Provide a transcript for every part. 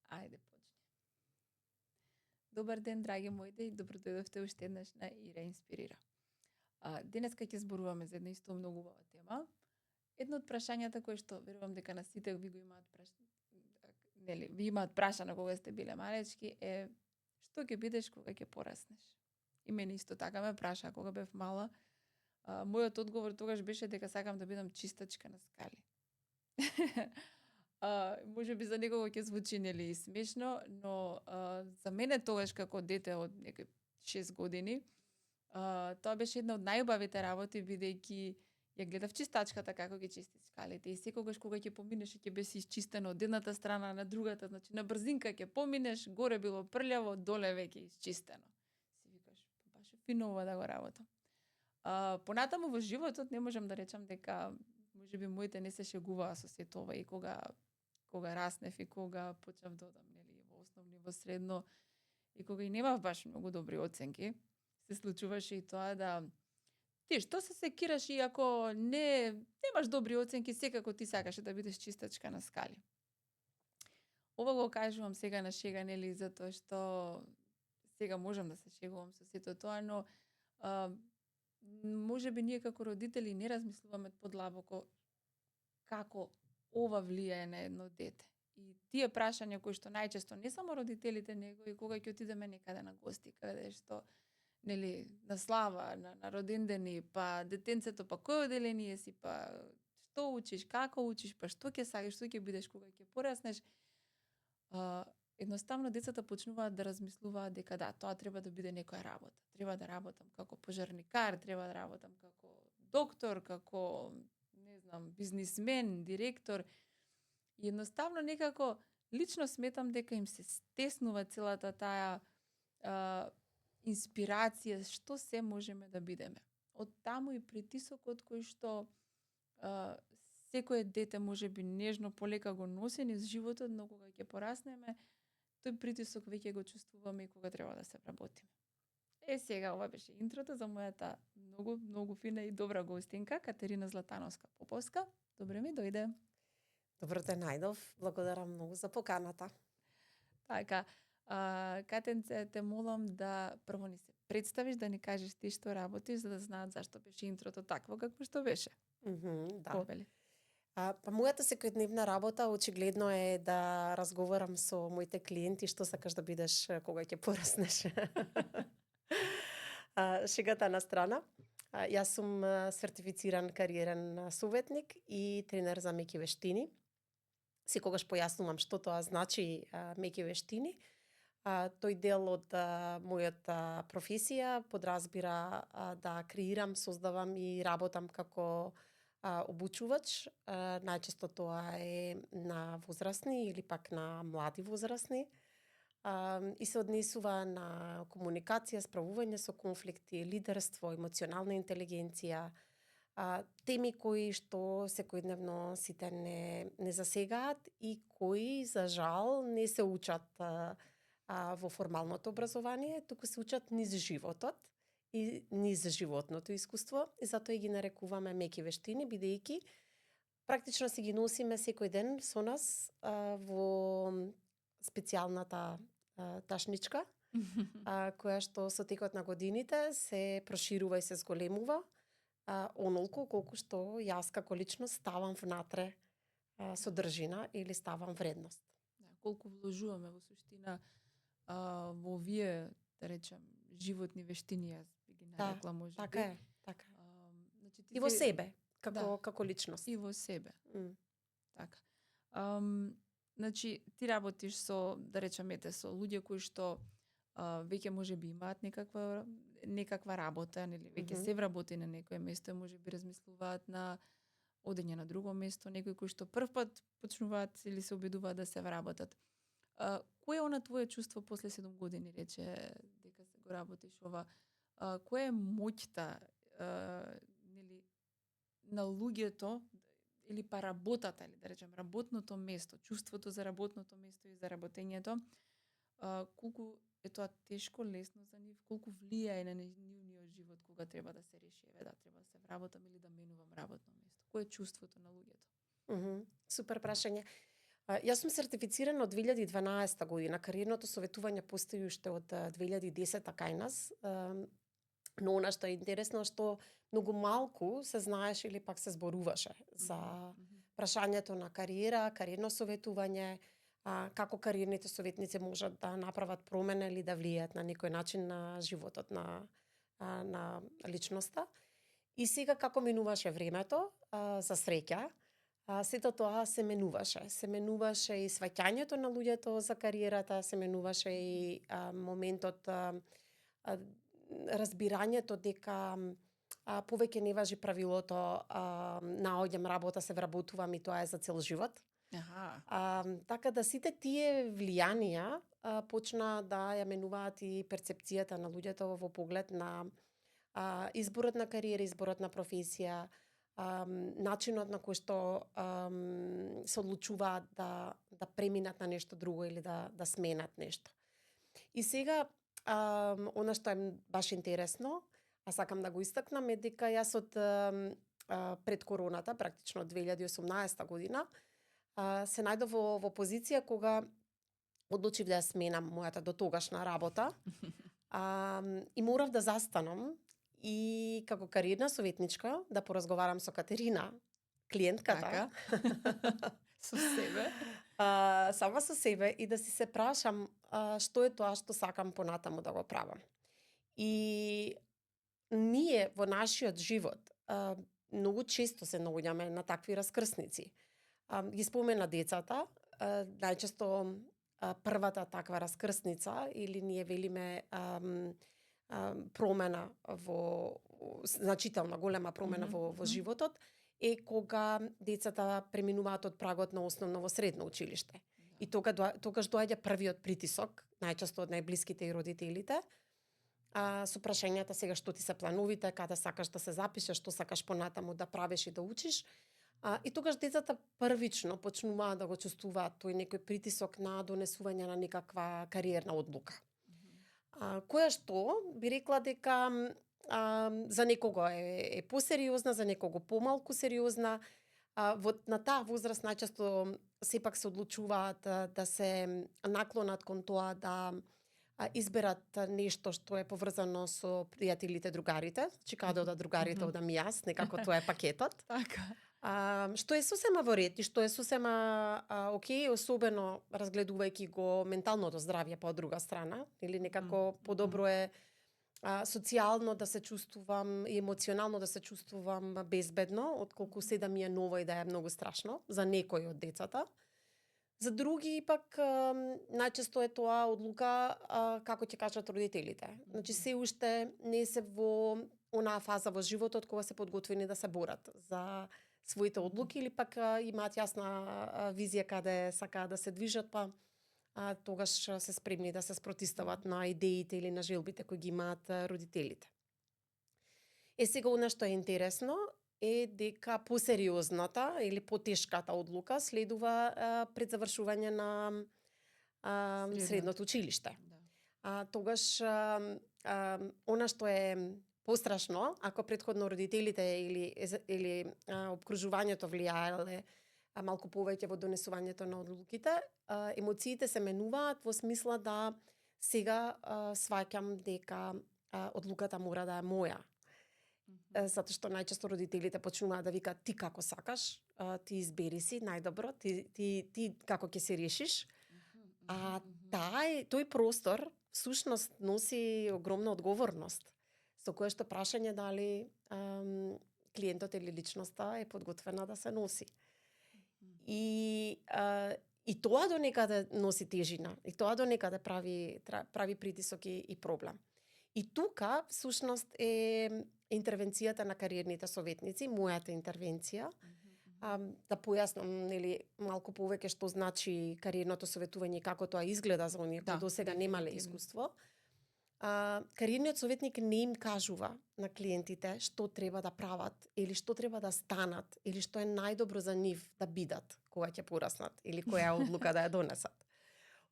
Ајде, почни. Добар ден, драги моите, и добро дојдовте уште еднаш на Ира инспирира. Денеска ќе зборуваме за една исто многу убава тема. Едно од прашањата кои што верувам дека на сите ви го имаат нели, ви имаат прашано кога сте биле малечки е што ќе бидеш кога ќе пораснеш? И мене исто така ме праша кога бев мала. Мојот одговор тогаш беше дека сакам да бидам чистачка на скали. Може би за некого ќе звучи нели смешно, но за мене тогаш како дете од некои 6 години, тоа беше една од најубавите работи, бидејќи ја гледав чистачката како ги чисти скалите и секогаш кога ќе поминеш ќе беше исчистено од едната страна на другата, значи на брзинка ќе поминеш, горе било прљаво, доле веќе исчистено. Си викаш, баш е фино ова да го работам. Понатаму во животот не можам да речам дека можеби моите не се шегуваа со сето ова и кога раснев и кога почнав да одам нели во основно во средно и кога и немав баш многу добри оценки, се случуваше и тоа да ти што се секираш и ако немаш добри оценки, секако ти сакаше да бидеш чистачка на скали. Ова го кажувам сега на шега, нели, затоа што сега можам да се шегувам со сето тоа, но можеби ние како родители не размислуваме подлабоко како ова влијае на едно дете. И тие прашања кои што најчесто не само родителите, него и кога ќе отидеме некаде на гости, каде што нели на слава, на родендени, па детенцето, па кој оделение си, па што учиш, како учиш, па што ќе сакаш, што ќе бидеш кога ќе пораснеш. Едноставно децата почнуваат да размислуваат дека да, тоа треба да биде некоја работа. Треба да работам како пожарникар, треба да работам како доктор, како не знам, бизнисмен, директор. И едноставно некако лично сметам дека им се стеснува целата таа инспирација што се можеме да бидеме. Од таму и притисокот кој што секое дете можеби нежно полека го носи низ животот, но кога ќе пораснеме, тој притисок веќе го чувствуваме и кога треба да се вработиме. Сега ова беше интрото за мојата многу фина и добра гостинка Катерина Златановска-Поповска. Добре ми дојде. Добро те најдов. Благодарам многу за поканата. Така, Катенце, те молам да прво ни се представиш, да ни кажеш ти што работиш, за да знаат зашто беше интрото такво како што беше. Да. Повели. Па мојата секојдневна работа очигледно е да разговарам со моите клиенти што сакаш да бидеш кога ќе пораснеш. Шегата на страна. Јас сум сертифициран кариерен советник и тренер за меки вештини. Секогаш појаснувам што тоа значи меки вештини. Тој дел од мојата професија подразбира да креирам, создавам и работам како обучувач. Најчесто тоа е на возрасни или пак на млади возрасни. И се однесува на комуникација, справување со конфликти, лидерство, емоционална интелигенција, теми кои што секојдневно сите не засегаат и кои за жал не се учат во формалното образование, туку се учат низ животот и низ животното искуство, и затоа и ги нарекуваме меки вештини, бидејќи практично си ги носиме секој ден со нас во специјалната ташничка, која што со текот на годините се проширува и се зголемува, онолку колку што јас како личност ставам внатре содржина или ставам вредност. Да, колку вложуваме во суштина во овие, да речем, животни вештини, јас би ги нарекла можеби. Така е, така е. Значи, и во себе, како личност. И во себе. Така. Значи, ти работиш со, да речем, со луѓе кои што веќе можеби имаат некаква работа, нели веќе се вработи на некое место, можеби размислуваат на одење на друго место, некои кои што првпат почнуваат или се обидуваат да се вработат. Кој е она твое чувство после 7 години, рече, дека се го работиш ова? Која е моќта нели на луѓето или па работата, или да речем работното место, чувството за работното место и за работењето, колку е тоа тешко, лесно за нив, колку влијае на нивниот живот кога треба да се реши, да треба да се вработам или да менувам работно место. Кој е чувството на луѓето? Супер прашање. Јас сум сертифицирана од 2012 година. Кариерното советување постои уште од 2010 кај нас. Но она што е интересно што многу малку се знаеше или пак се зборуваше за прашањето на кариера, кариерно советување, како кариерните советници можат да направат промена или да влијаат на некој начин на животот на личноста. И сега како минуваше времето, за среќа, сето тоа се менуваше. Се менуваше и сваќањето на луѓето за кариерата, се менуваше и моментот, разбирањето дека повеќе не важи правилото наоѓам работа, се вработувам и тоа е за цел живот. Така да сите тие влијанија почна да ја менуваат и перцепцијата на луѓето во поглед на изборот на кариера, изборот на професија, начинот на кој што се одлучуваат да преминат на нешто друго или да сменат нешто. И сега, она што е баш интересно, сакам да го истакнам, е дека јас од пред короната, практично 2018 година, се најдов во позиција кога одлучив да ја сменам мојата дотогашна работа и морав да застанам и како кариерна советничка да поразговарам со Катерина, клиентката, со себе, сама со себе и да си се прашам што е тоа што сакам понатаму да го правам. И ние во нашиот живот многу често се наоѓаме на такви раскрсници. Ги спомена децата, најчесто првата таква раскрсница или ние велиме промена значителна голема промена во животот е кога децата преминуваат од прагот на основно во средно училиште. И тогаш доаѓа првиот притисок, најчесто од најблиските и родителите, со прашањата сега што ти се плановите, каде сакаш да се запишеш, што сакаш понатаму да правиш и да учиш. И тогаш децата првично почнуваат да го чувствуваат тој некој притисок на донесување на некаква кариерна одлука. Која што би рекла дека за некого е посериозна, за некого помалку сериозна. На таа возраст најчесто сепак се одлучуваат да се наклонат кон тоа да изберат нешто што е поврзано со пријателите, другарите. Значи каде одат другарите, одам и јас, некако тоа е пакетот. Така. Што е сосема во ред и што е сосема окей, особено разгледувајќи го менталното здравје по друга страна, или некако подобро е социјално да се чувствувам и емоционално да се чувствувам безбедно, отколку се да ми е ново и да е многу страшно за некои од децата. За други пак најчесто е тоа одлука како ќе кажат родителите. Значи се уште не се во онаа фаза во животот кога се подготвени да се борат за своите одлуки или пак имаат јасна визија каде сакаат да се движат, па тогаш се спремни да се спротистават на идеите или на желбите кои ги имаат родителите. Сега она што е интересно е дека посериозната или потешката одлука следува пред завршување на средното училиште. Тогаш она што е пострашно, ако претходно родителите или обкружувањето влијаеле малку повеќе во донесувањето на одлуките, емоциите се менуваат во смисла да сега сваќам дека одлуката мора да е моја. Затоа што најчесто родителите почнуваат да викаат ти како сакаш, ти избери си најдобро, ти како ќе се решиш. Тој простор всушност носи огромна одговорност, со кое што прашање дали клиентот или личноста е подготвена да се носи. И тоа до некаде носи тежина, и тоа до некаде прави притисок и проблем. И тука всушност е интервенцијата на кариерните советници, мојата интервенција, да појаснам малку повеќе што значи кариерното советување и како тоа изгледа за оние кои досега немале искуство. Кариерниот советник не им кажува на клиентите што треба да прават или што треба да станат или што е најдобро за нив да бидат кога ќе пораснат или која одлука да ја донесат.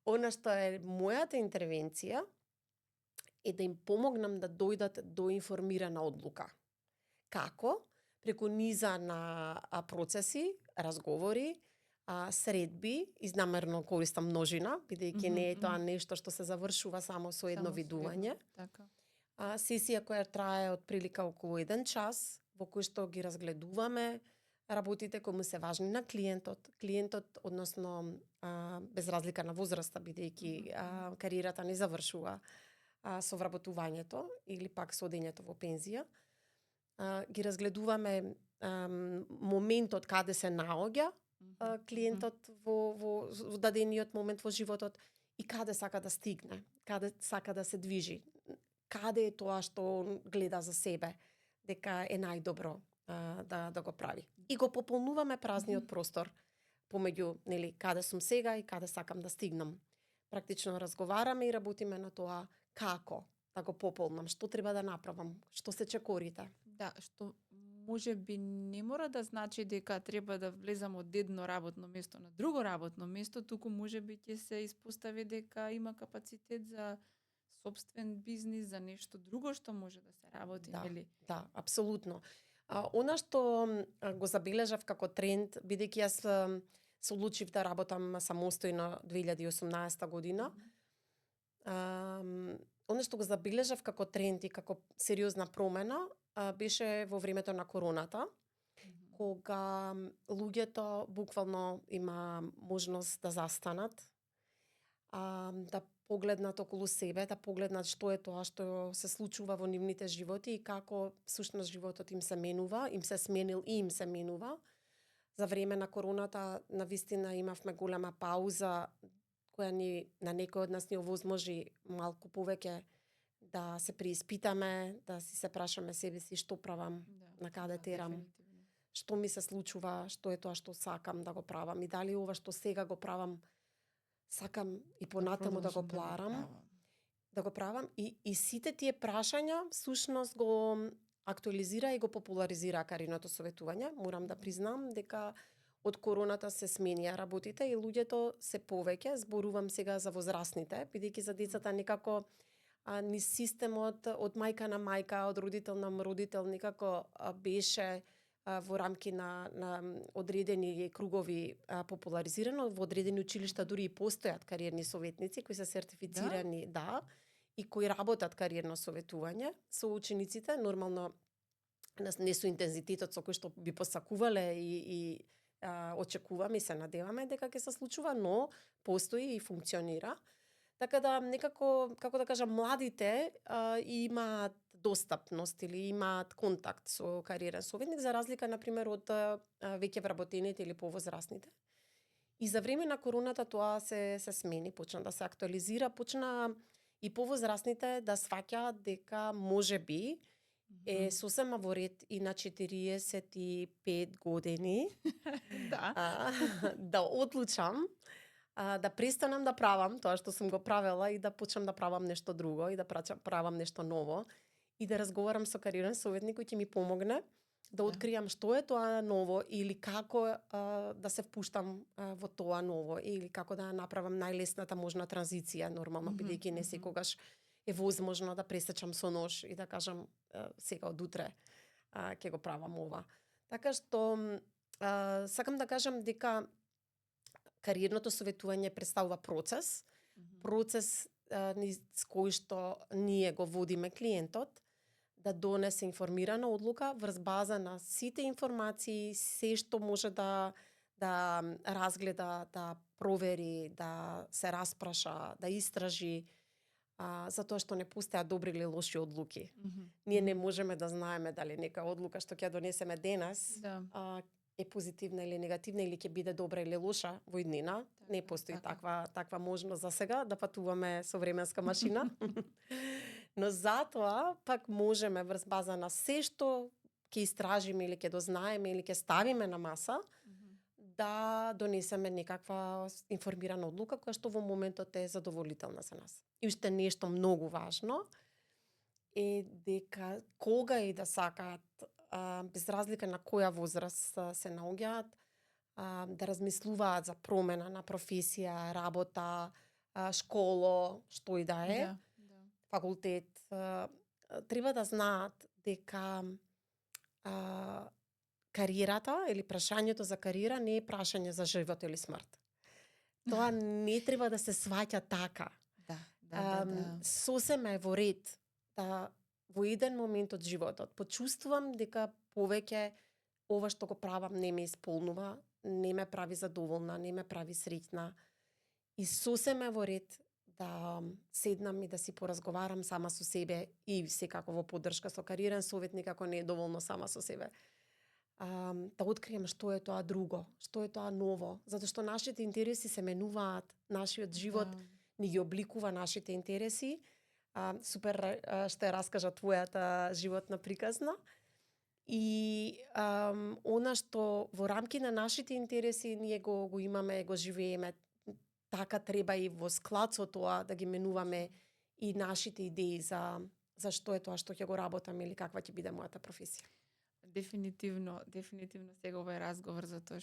Она што е мојата интервенција е да им помогнам да дојдат до информирана одлука. Како? Преку низа на процеси, разговори, средби, изнамерно користам множина, бидејќи Мгм, не е тоа мгм. нешто што се завршува само со едно Само со едно, видување. така. Сесија која трае отприлика околу 1 час, во кој што ги разгледуваме работите кои му се важни на клиентот. Клиентот, односно, без разлика на возраста, бидејќи Мгм, кариерата не завршува со вработувањето или пак со одењето во пензија. Ги разгледуваме моментот каде се наоѓа мгм, мгм. клиентот во дадениот момент во животот и каде сака да стигне, каде сака да се движи, каде е тоа што он гледа за себе дека е најдобро да го прави. И го пополнуваме празниот простор помеѓу, нели, каде сум сега и каде сакам да стигнам. Практично разговараме и работиме на тоа како да го пополнам, што треба да направам, што се чекорите. Да, што може би не мора да значи дека треба да влезам од едно работно место на друго работно место, туку може би ќе се испостави дека има капацитет за собствен бизнис, за нешто друго што може да се работи, Да, нели? да, апсолутно. Она што го забележав како тренд, бидејќи јас се одлучив да работам самостојно 2018 година, Мгм. она што го забележав како тренд и како сериозна промена беше во времето на короната, Мгм. кога луѓето буквално има можност да застанат, да погледнат околу себе, да погледнат што е тоа што се случува во нивните животи и како всушност животот им се менува, им се сменил и им се менува. За време на короната навистина имавме голема пауза која на некој од нас ни овозможи малку повеќе да се преиспитаме, да си се прашаме себе си што правам, Да, на каде да, терам, дефинитивно. што ми се случува, што е тоа што сакам да го правам и дали ова што сега го правам сакам и понатаму да го продолжам да го пларам, правам. да го правам и сите тие прашања всушност го актуализира и го популаризира кариерното советување. Морам да признам дека од короната се сменија работите и луѓето се повеќе, зборувам сега за возрастните, бидејќи за децата некако ни системот од мајка на мајка, од родител на родител некако беше во рамки на одредени кругови популаризирано, во одредени училишта дури и постојат кариерни советници кои се сертифицирани, да, и кои работат кариерно советување со учениците, нормално не со интензитетот со кој што би посакувале и очекуваме и се надеваме дека ќе се случува, но постои и функционира. Така да некако, како да кажам, младите имаат достапност или имаат контакт со кариерен советник за разлика на пример од веќе вработените или повозрастните. И за време на короната тоа се смени, почна да се актуализира, почна и повозрастните да сваќаат дека можеби е Мгм. сосема во ред и на 45 години Да. да одлучам да престанам да правам тоа што сум го правела и да почнам да правам нешто друго и да правам нешто ново и да разговарам со кариерен советник кој ќе ми помогне да Да. откријам што е тоа ново или како да се впуштам во тоа ново или како да направам најлесната можна транзиција нормално Мгм, бидејќи не мгм. секогаш е возможно да пресечам со нож и да кажам сега од утре ќе го правам ова. Така што сакам да кажам дека кариерното советување представува процес, Мгм. процес низ кој што ние го водиме клиентот да донесе информирана одлука врз база на сите информации, се што може да разгледа, да провери, да се распраша, да истражи, затоа што не постојат добри или лоши одлуки. Мгм, Ние не мгм. можеме да знаеме дали нека одлука што ќе ја донесеме денес Да. е позитивна или негативна или ќе биде добра или лоша во иднина. Не Така, постои така. таква можност за сега да патуваме со временска машина. Но затоа пак можеме врз база на се што ќе истражиме или ќе дознаеме или ќе ставиме на маса Мгм. да донесеме некаква информирана одлука која што во моментот е задоволителна за нас. И уште нешто многу важно е дека кога и да сакаат, без разлика на која возраст се наоѓаат, да размислуваат за промена на професија, работа, школо, што и да е, Да, да. факултет, треба да знаат дека а, кариерата или прашањето за кариера не е прашање за живот или смрт. Тоа не треба да се сваќа така. Да. Сосема е во ред да во еден момент од животот почувствувам дека повеќе ова што го правам не ме исполнува, не ме прави задоволна, не ме прави среќна. И сосема е во ред да седнам и да си поразговарам сама со себе и секако во поддршка со кариерен советник ако не е доволно сама со себе. Да открием што е тоа друго, што е тоа ново, затоа што нашите интереси се менуваат, нашиот живот ни ги обликува нашите интереси. Супер што ја раскажа твојата животна приказна. И она што во рамки на нашите интереси ние го имаме, го живееме, така треба и во склад со тоа да ги менуваме и нашите идеи за што е тоа што ќе го работам или каква ќе биде мојата професија. Дефинитивно сега овој разговор за тоа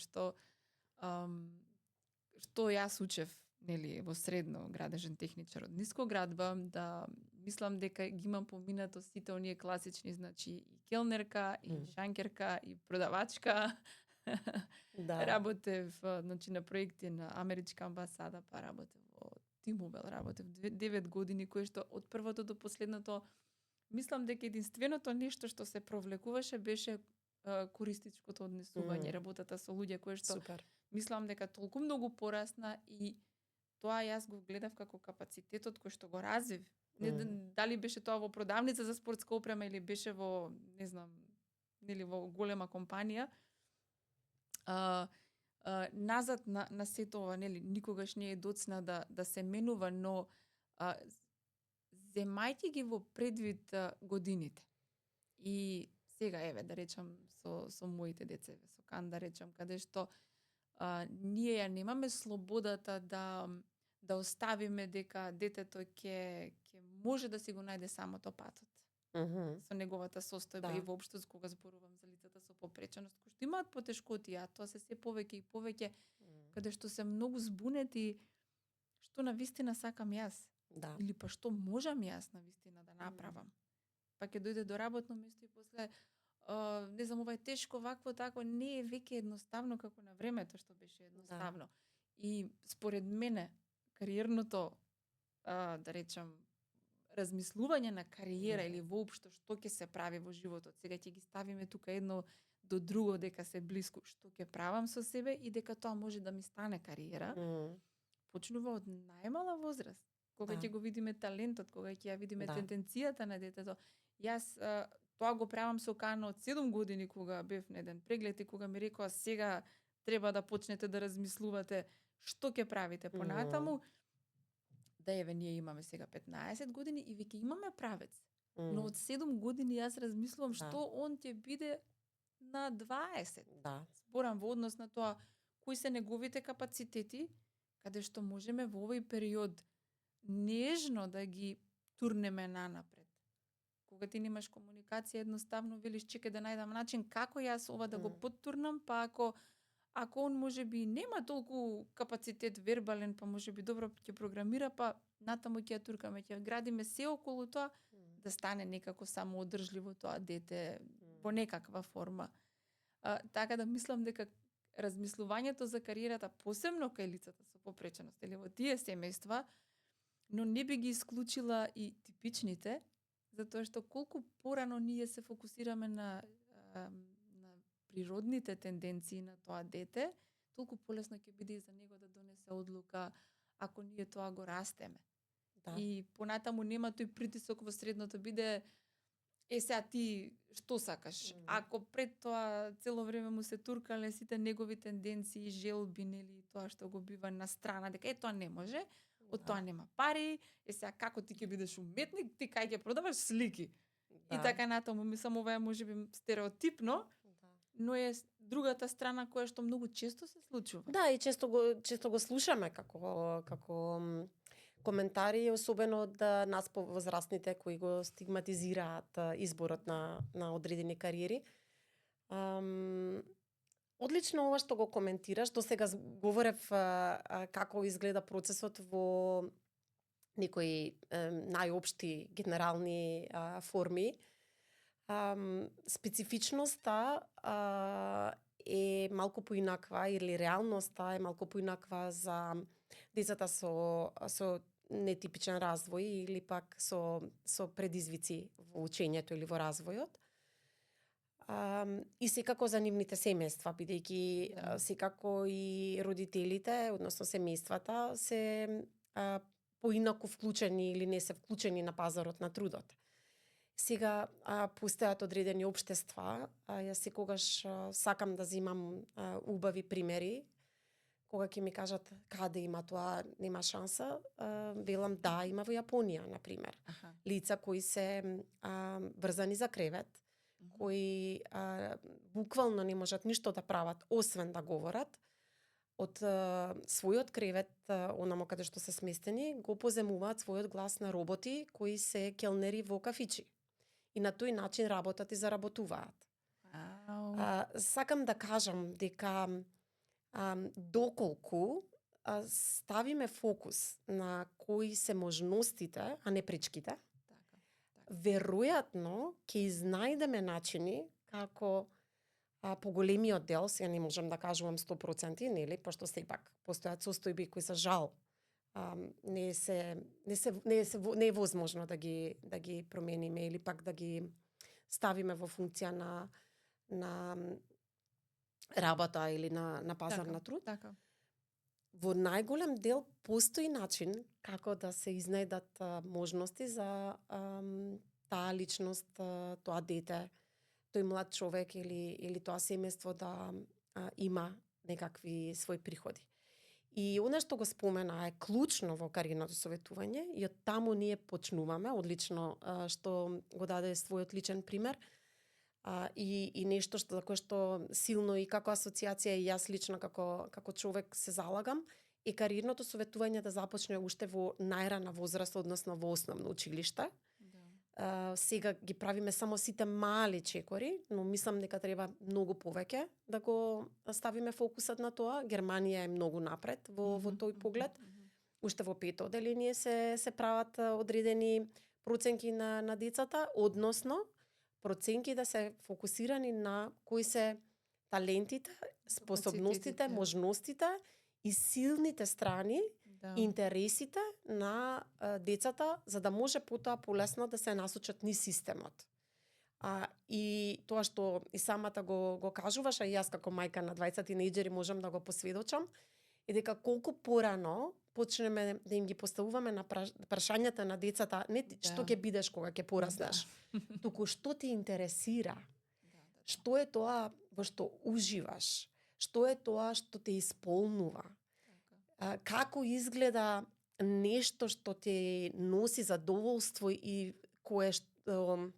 што јас учев, нели, во средно градежен техничар од нискоградба, да мислам дека ги имам поминато сите оние класични, значи и келнерка, и шанкерка, и продавачка. Да. Работев, значи, на проекти на Америчка амбасада, па работев во T-Mobile, работев 9 години, кое што од првото до последното, мислам дека единственото нешто што се провлекуваше беше користичкото однесување, работата со луѓе, кое што Супер. мислам дека толку многу порасна и тоа јас го гледав како капацитетот кој што го развив. Не дали беше тоа во продавница за спортска опрема или беше во, не знам, нели во голема компанија. Назад на сето ова, нели, никогаш не е доцна да се менува, но земајќи ги во предвид годините. И сега, еве, да речам, со моите деца, со Кан, да речам, каде што ние ја немаме слободата да оставиме дека детето ќе може да си го најде самото патот. Со неговата состојба и воопшто кога зборувам за лицата со попреченост, кои што имаат потешкоти, а тоа се повеќе и повеќе, каде што се многу збунети, што навистина сакам јас. Да. Или па што можам јас навистина да направам. Па ќе дојде до работно место и после не знам, ова е тешко, вакво, тако, не е веќе едноставно како на времето што беше едноставно. И според мене, кариерното, да речам, размислување на кариера или воопшто што ќе се прави во животот. Сега ќе ги ставиме тука едно до друго дека се блиску, што ќе правам со себе и дека тоа може да ми стане кариера. Почнува од најмала возраст. Кога ќе го видиме талентот, кога ќе ја видиме тенденцијата на детето. Јас тоа го правам со Кано од 7 години кога бев на еден преглед и кога ми рекоа сега треба да почнете да размислувате што ќе правите понатаму. Да, еве, ние имаме сега 15 години и веќе имаме правец. Но од 7 години јас размислувам што он ќе биде на 20. Зборам во однос на тоа кои се неговите капацитети, каде што можеме во овој период нежно да ги турнеме нанапред. Кога ти немаш комуникација, едноставно велиш чекај да најдам начин како јас ова да го поттурнам, па ако он можеби нема толку капацитет вербален, па можеби добро ќе програмира, па натаму ќе ја туркаме, ќе градиме се околу тоа да стане некако самоодржливо тоа дете во некаква форма. Така да мислам дека размислувањето за кариерата, посебно кај лицата со попреченост или во тие семејства, но не би ги исклучила и типичните, затоа што колку порано ние се фокусираме на природните тенденции на тоа дете, толку полесно ќе биде и за него да донесе одлука ако ние тоа го растеме. И понатаму нема тој притисок во средното биде сега ти што сакаш? Ако пред тоа цело време му се туркале сите негови тенденции, желби, нели, тоа што го бива на страна, дека тоа не може, од тоа нема пари, сега како ти ќе бидеш уметник, ти кај ќе продаваш слики. И така натаму, мислам, ова е можеби стереотипно, но е другата страна која што многу често се случува. Да, и често го слушаме како коментари, особено од нас повозрастните кои го стигматизираат изборот на одредени кариери. Одлично ова што го коментираш. Досега говорев како изгледа процесот во некои најопшти генерални форми. Специфичноста е малку поинаква или реалноста е малку поинаква за децата со нетипичен развој или пак со предизвици во учењето или во развојот. И секако за нивните семејства, бидејќи Да. секако и родителите, односно семејствата, се поинаку вклучени или не се вклучени на пазарот на трудот. Сега постојат одредени општества, јас секогаш сакам да земам убави примери, кога ќе ми кажат каде има тоа, нема шанса, велам да, има во Јапонија, на пример. Аха. Лица кои се врзани за кревет, кои буквално не можат ништо да прават, освен да говорат, од својот кревет, онамо каде што се сместени, го поземуваат својот глас на роботи кои се келнери во кафичи. И на тој начин работат и заработуваат. Вау. Сакам да кажам дека доколку ставиме фокус на кои се можностите, а не пречките, Така. веројатно ќе изнајдеме начини како поголемиот дел, сега не можам да кажувам 100%, нели, пошто сепак постојат состојби кои се жал не е возможно да ги промениме или пак да ги ставиме во функција на работа или на пазар Така, на труд. Така. Во најголем дел постои начин како да се изнајдат можности за таа личност, тоа дете, тој млад човек или тоа семејство да има некакви своји приходи. И она што го спомена е клучно во кариерното советување и од таму ние почнуваме, одлично што го даде својот личен пример, и нешто што за кое што силно и како асоциација и јас лично како човек се залагам, е кариерното советување да започне уште во најрана возраст, односно во основно училиште. Да. Сега ги правиме само сите мали чекори, но мислам дека треба многу повеќе да го ставиме фокусот на тоа. Германија е многу напред во тој поглед. Уште во пето одделение се прават одредени проценки на децата, односно проценки да се фокусирани на кои се талентите, способностите, Капацитетите. можностите и силните страни, Да. интересите на децата, за да може потоа полесно да се насочат низ системот. И тоа што и самата го кажуваш, а и јас како мајка на 20 тинејџери можам да го посведочам, е дека колку порано почнеме да им ги поставуваме на прашањата на децата, не што ќе бидеш кога ќе пораснеш, туку што те интересира, што е тоа во што уживаш, што е тоа што те исполнува, како изгледа нешто што те носи задоволство и кое што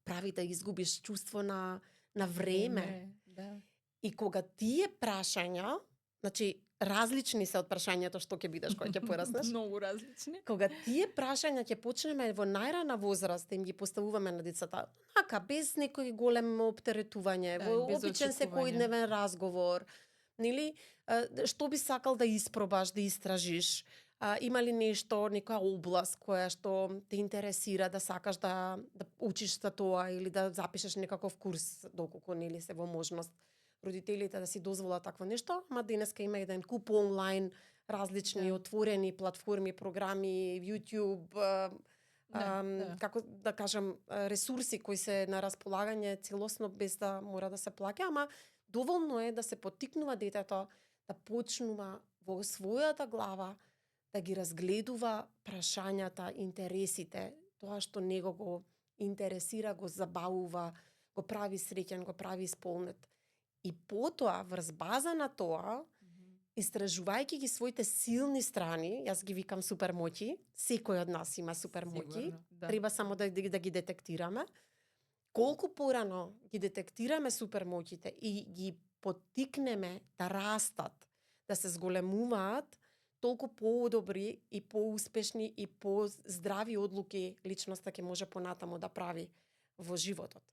прави да изгубиш чувство на време. Да. И кога тие прашања, значи различни се од прашањето што ќе бидеш кога ќе пораснеш. Многу различни. Кога тие прашања ќе почнеме во најрана возраст да им ги поставуваме на децата, без некој голем оптеретување, Да, во без обичен очекување. секојдневен разговор, нели, што би сакал да испробаш, да истражиш, има ли нешто, некоја област која што те интересира, да сакаш да учиш за тоа или да запишеш некаков курс, доколку нели се во можност родителите да си дозволат такво нешто, ама денеска има еден куп онлайн различни отворени платформи, програми, YouTube, како да кажам, ресурси кои се на располагање целосно без да мора да се плаќа, ама доволно е да се поттикнува детето да почнува во својата глава да ги разгледува прашањата, интересите, тоа што него го интересира, го забавува, го прави среќен, го прави исполнет. И потоа, врз база на тоа, истражувајќи ги своите силни страни, јас ги викам супермоќи, секој од нас има супермоќи, треба само да ги детектираме. Колку порано ги детектираме супермоќите и ги поттикнеме да растат, да се зголемуваат, толку поудобри и поуспешни и поздрави одлуки личноста ќе може понатаму да прави во животот.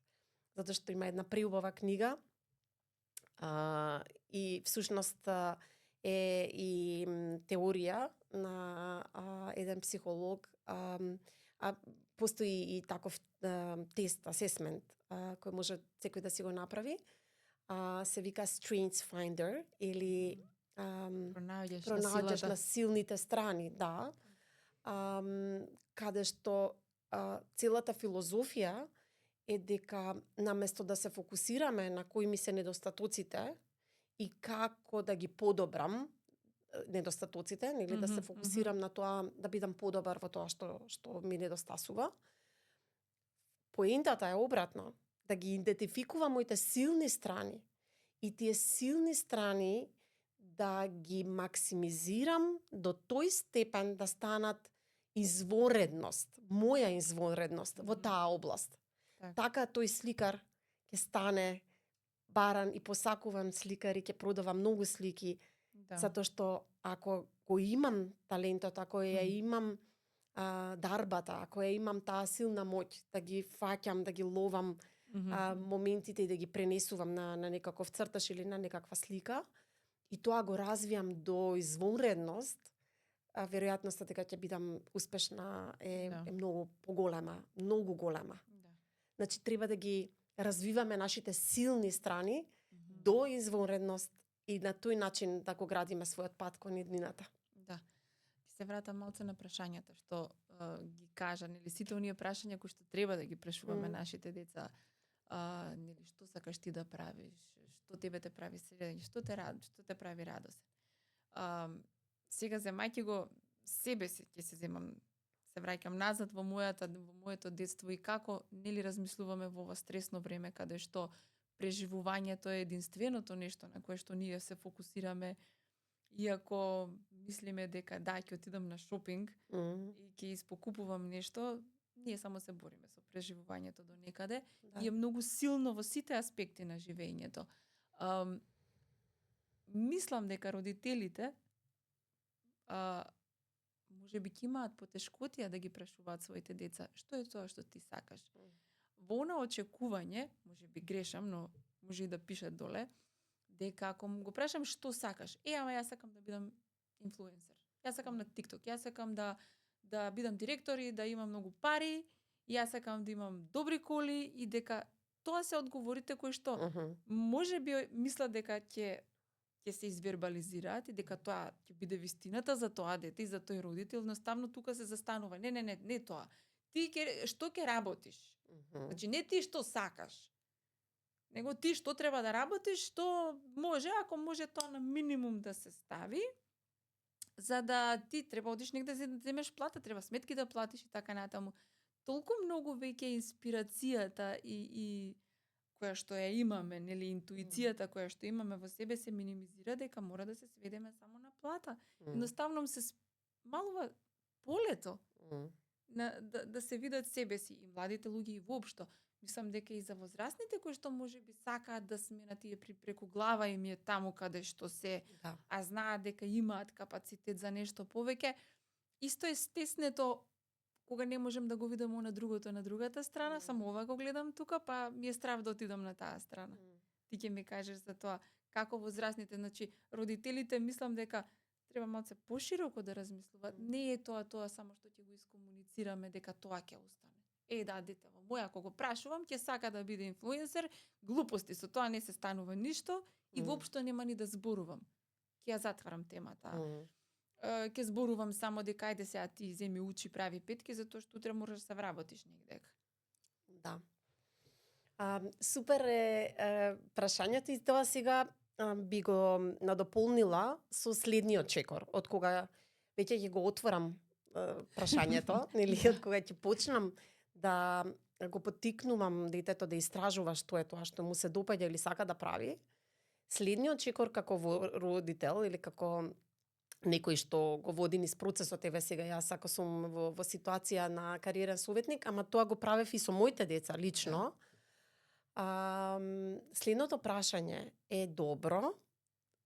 Затоа што има една преубава книга, и всушност е и теорија на еден психолог, постои и таков тест, асесмент, кој може секој да си го направи. Се вика Strengths Finder или Пронаоѓаш на пронаоѓаш силата. на силните страни, да. Каде што целата филозофија е дека наместо да се фокусираме на кои ми се недостатоците и како да ги подобрам недостатоците, нели да се фокусирам на тоа да бидам подобар во тоа што ми недостасува. Поентата е обратно, да ги идентификувам моите силни страни и тие силни страни да ги максимизирам до тој степен да станат изворедност, моја изворедност во таа област. Така тој сликар ќе стане баран и посакуван сликар и ќе продава многу слики, затоа што ако го имам талентот, ако ја имам дарбата, ако ја имам таа силна моќ да ги фаќам, да ги ловам моментите и да ги пренесувам на некаков црташ или на некаква слика, и тоа го развијам до извонредност, веројатноста дека ќе бидам успешна е многу поголема, многу голема. Значи треба да ги развиваме нашите силни страни до извонредност и на тој начин да го градиме својот пат кон иднината. Да. Ти се вратам малце на прашањата што ги кажа, нели сите оние прашања кои што треба да ги прашуваме нашите деца. Нели што сакаш ти да правиш? Што тебе те прави среќен? Што те прави радосен? Сега земајќи го себе си, ќе се земам, се враќам назад во моето детство и како нели размислуваме во ова стресно време каде што преживувањето е единственото нешто на кое што ние се фокусираме, иако мислиме дека ќе отидам на шопинг и ќе испокупувам нешто, ние само се бориме со преживувањето до некаде и е многу силно во сите аспекти на живењето. Мислам дека родителите може би ќе имаат потешкотија да ги прашуваат своите деца што е тоа што ти сакаш. Во она очекување, може би грешам, но може и да пишат доле, дека ако го прашам што сакаш, ама јас сакам да бидам инфлуенсер. Јас сакам на TikTok, јас сакам да бидам директор и да имам многу пари, јас сакам да имам добри коли и дека тоа се одговорите кои што може би мислат дека ќе се извербализираат и дека тоа ќе биде вистината за тоа дете и за тој родител, едноставно тука се застанува. Не тоа. Ти што ќе работиш? Значи не ти што сакаш, него ти што треба да работиш, што може, ако може тоа на минимум да се стави, за да ти треба одиш негде да земеш плата, треба сметки да платиш и така натаму. Толку многу веќе инспирацијата и која што ја имаме, нели интуицијата која што имаме во себе се минимизира дека мора да се сведеме само на плата. Едноставно се малува полето да се видат себе си и младите луѓе и воопшто. Мислам дека и за возрастните кои што може би сакаат да сменат и преку глава им е таму каде што се, а знаат дека имаат капацитет за нешто повеќе, исто е стеснето кога не можем да го видам на другото на другата страна, само ова го гледам тука, па ми е страв да отидам на таа страна. Ти ќе ми кажеш за тоа како возрастните, значи родителите мислам дека треба малце пошироко да размислуваат. Не е тоа само што ќе го искомуницираме дека тоа ќе остане. Дете, моја ако го прашувам, ќе сака да биде инфлуенсер, глупости, со тоа не се станува ништо и воопшто нема ни да зборувам. Ќе ја затварам темата. Ќе зборувам само дека ајде сега ти земи учи прави петки, затоа што утре можеш да се вработиш негде. Да. Супер е прашањето и тоа сега би го надополнила со следниот чекор, од кога веќе ќе го отворам прашањето, нели, од кога ќе почнам да го поттикнувам детето да истражува што е тоа што му се допаѓа или сака да прави. Следниот чекор како родител или како некој што го води низ процесот, еве сега јас ако сум во ситуација на кариерен советник, ама тоа го правев и со моите деца лично. Следното прашање е добро,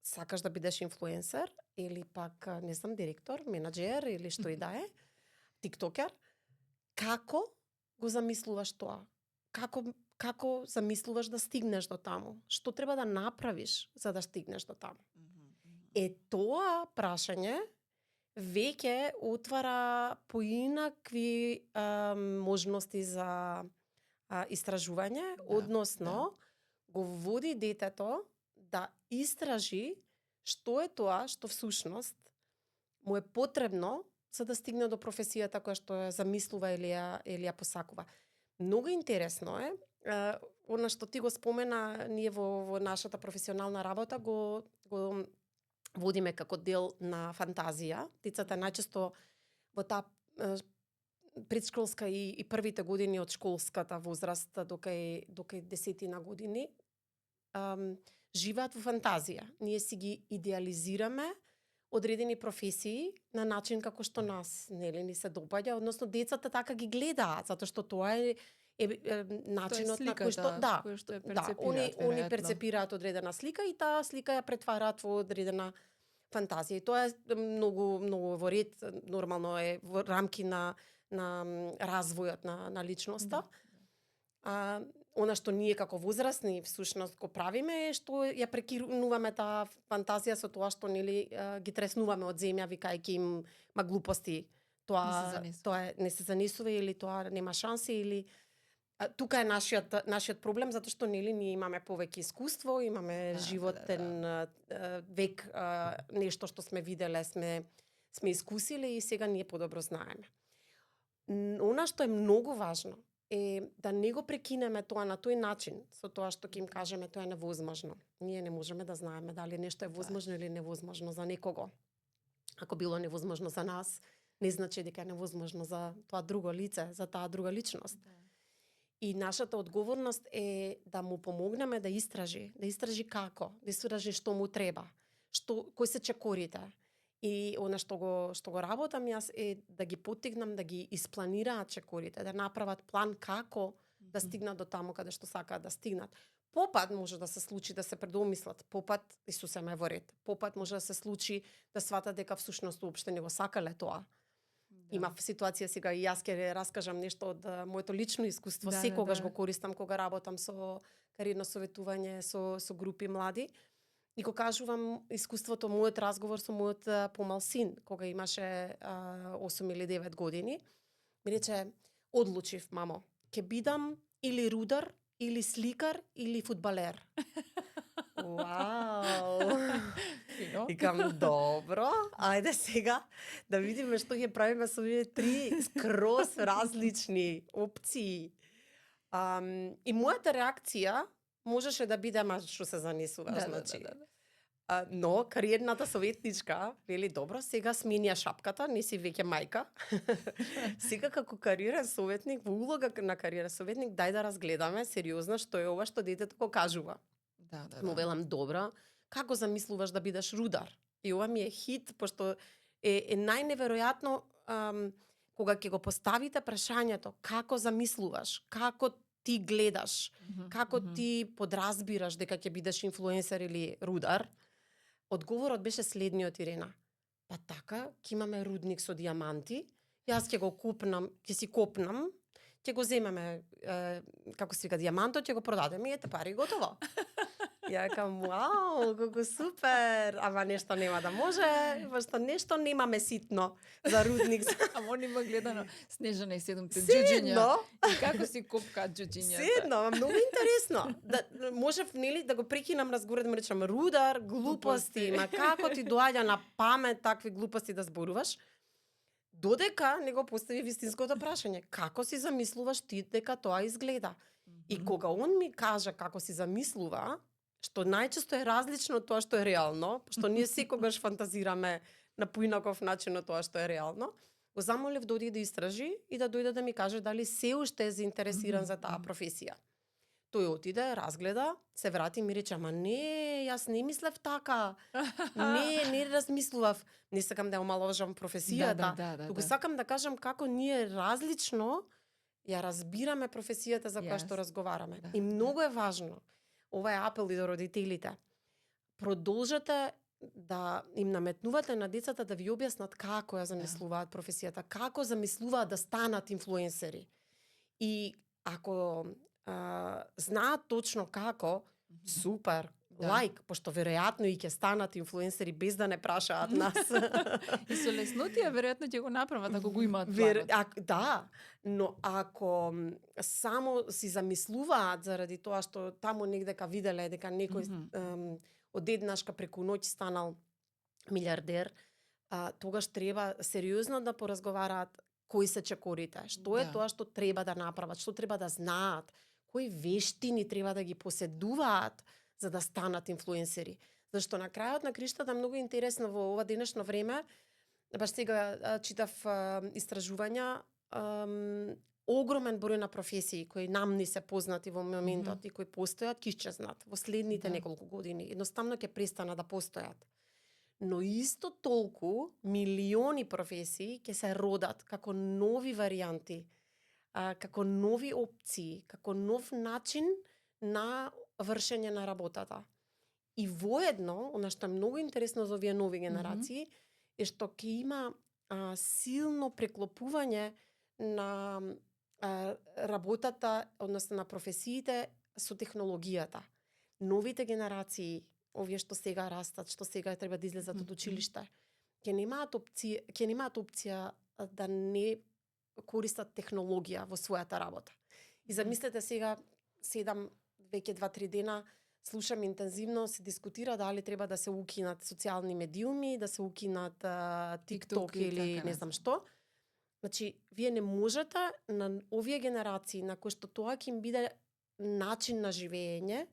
сакаш да бидеш инфлуенсер или пак, не знам, директор, менаџер или што и да е, тиктокер, како го замислуваш тоа? Како замислуваш да стигнеш до таму? Што треба да направиш за да стигнеш до таму? Тоа прашање веќе отвара поинакви можности за истражување, односно го води детето да истражи што е тоа што всушност му е потребно за да стигне до професијата која што ја замислува или ја посакува. Многу интересно е, она што ти го спомена, ние во нашата професионална работа го водиме како дел на фантазија. Децата најчесто во таа предшколска и првите години од школската возраст до кај 10 години живеат во фантазија. Ние си ги идеализираме одредени професии на начин како што нас ни се допаѓа, односно децата така ги гледаат, затоа што тоа е начинот на кој што кој што ја перцепираат. они перцепираат одредена слика и таа слика ја претвараат во одредена фантазија. И тоа е многу во ред, нормално е во рамки на развојот на личноста. Она што ние како возрастни всушност го правиме е што ја прекинуваме таа фантазија со тоа што ги треснуваме од земја викајќи им ма глупости. Тоа не се занесува или тоа нема шанси или тука е нашиот проблем затоа што ние имаме повеќе искуство, имаме животен век, нешто што сме виделе, сме искусиле и сега ние подобро знаеме. Она што е многу важно е да не го прекинеме тоа на тој начин, со тоа што ќе им кажеме тоа е невозможно. Ние не можеме да знаеме дали нешто е возможно или невозможно за некого. Ако било невозможно за нас, не значи дека е невозможно за тоа друго лице, за таа друга личност. И нашата одговорност е да му помогнеме да истражи како, да истражи што му треба, кои се чекорите. И она што го работам јас е да ги поттикнам да ги испланираат чекорите, да направат план како да стигнат до таму каде што сакаат да стигнат. Попат може да се случи да се предомислат, попат Исусе ме во ред. Попат може да се случи да сватат дека всушност уопште не го сакале тоа. Има ситуација сега и јас ќе раскажам нешто од моето лично искуство, секогаш го користам кога работам со кариерно советување со групи млади. И го кажувам искуството, мојот разговор со мојот помал син, кога имаше 8 или 9 години. Ми рече, одлучив, мамо, ќе бидам или рудар, или сликар, или фудбалер. Вау! Викам, добро, ајде сега да видиме што ќе правиме со овие 3 скроз различни опции. И мојата реакција можеше да биде, ама што се занесуваш, значи. Но кариерната советничка вели, добро, сега сменија шапката, не си веќе мајка. Сега како кариерен советник, во улога на кариерен советник, дај да разгледаме сериозно што е ова што детето го кажува. Но велам, добро, како замислуваш да бидеш рудар? И ова ми е хит, пошто е најневеројатно кога ќе го поставите прашањето како замислуваш, како ти гледаш, како ти подразбираш дека ќе бидеш инфлуенсер или рудар, одговорот беше следниот, Ирена. Па така, ќе имаме рудник со дијаманти, јас ќе го купнам, ќе си копнам, ќе го земеме, како се вика, дијамантот, ќе го продадеме и ете пари, готово. Ја кам, вау, колку супер, ама нешто нема да може, пошто нешто немаме ситно за рудник. Ама он има гледано Снежана и 7-те џуџиња. И како си копкаат џуџињата. Седно, многу интересно. Можев, нели, да го прекинам разговор, да му речам, рудар, глупости, ма како ти доаѓа на памет такви глупости да зборуваш? Додека не го постави вистинското прашање. Како си замислуваш ти дека тоа изгледа? И кога он ми кажа како си замислува, што најчесто е различно од тоа што е реално, што ние секогаш фантазираме на поинаков начин од тоа што е реално, го замолив да оди да истражи и да дојде да ми каже дали се уште е заинтересиран за таа професија. Тој отиде, разгледа, се врати и ми рече, ама не, јас не мислев така. Не размислував. Не сакам да омаловажам професијата. Туку сакам да кажам како ние различно ја разбираме професијата за која што разговараме. И многу е важно. Ова е апел и до родителите. Продолжете да им наметнувате на децата да ви објаснат како ја замислуваат професијата, како замислуваат да станат инфлуенсери. И ако знаат точно како, супер, Да. лајк, пошто веројатно и ќе станат инфлуенсери без да не прашаат нас. И со леснотија веројатно ќе го направат ако го имаат Вер, планот. да, но ако само си замислуваат заради тоа што таму негдека виделе дека некој Мгм. одеднашка преку ноќ станал милиардер, тогаш треба сериозно да поразговараат кои се чекорите, што е Да. тоа што треба да направат, што треба да знаат, кои вештини треба да ги поседуваат за да станат инфлуенсери. Зашто на крајот на криштата многу интересно во ова денешно време, баш сега читав истражувања, огромен број на професии кои нам не се познати во моментот и кои постојат ќе исчезнат во следните Да. неколку години. Едноставно ќе престанат да постојат. Но исто толку милиони професии ќе се родат како нови варијанти, како нови опции, како нов начин на вршење на работата. И воедно, она што е многу интересно за овие нови генерации, е што ќе има силно преклопување на работата, односно на професиите со технологијата. Новите генерации, овие што сега растат, што сега треба да излезат од училиште, ќе немаат опција да не користат технологија во својата работа. И замислете сега, седам веќе 2-3 дена, слушам интензивно, се дискутира дали треба да се укинат социјални медиуми, да се укинат TikTok или така не знам што. Значи, вие не можете на овие генерации на кои што тоа ќе им биде начин на живење,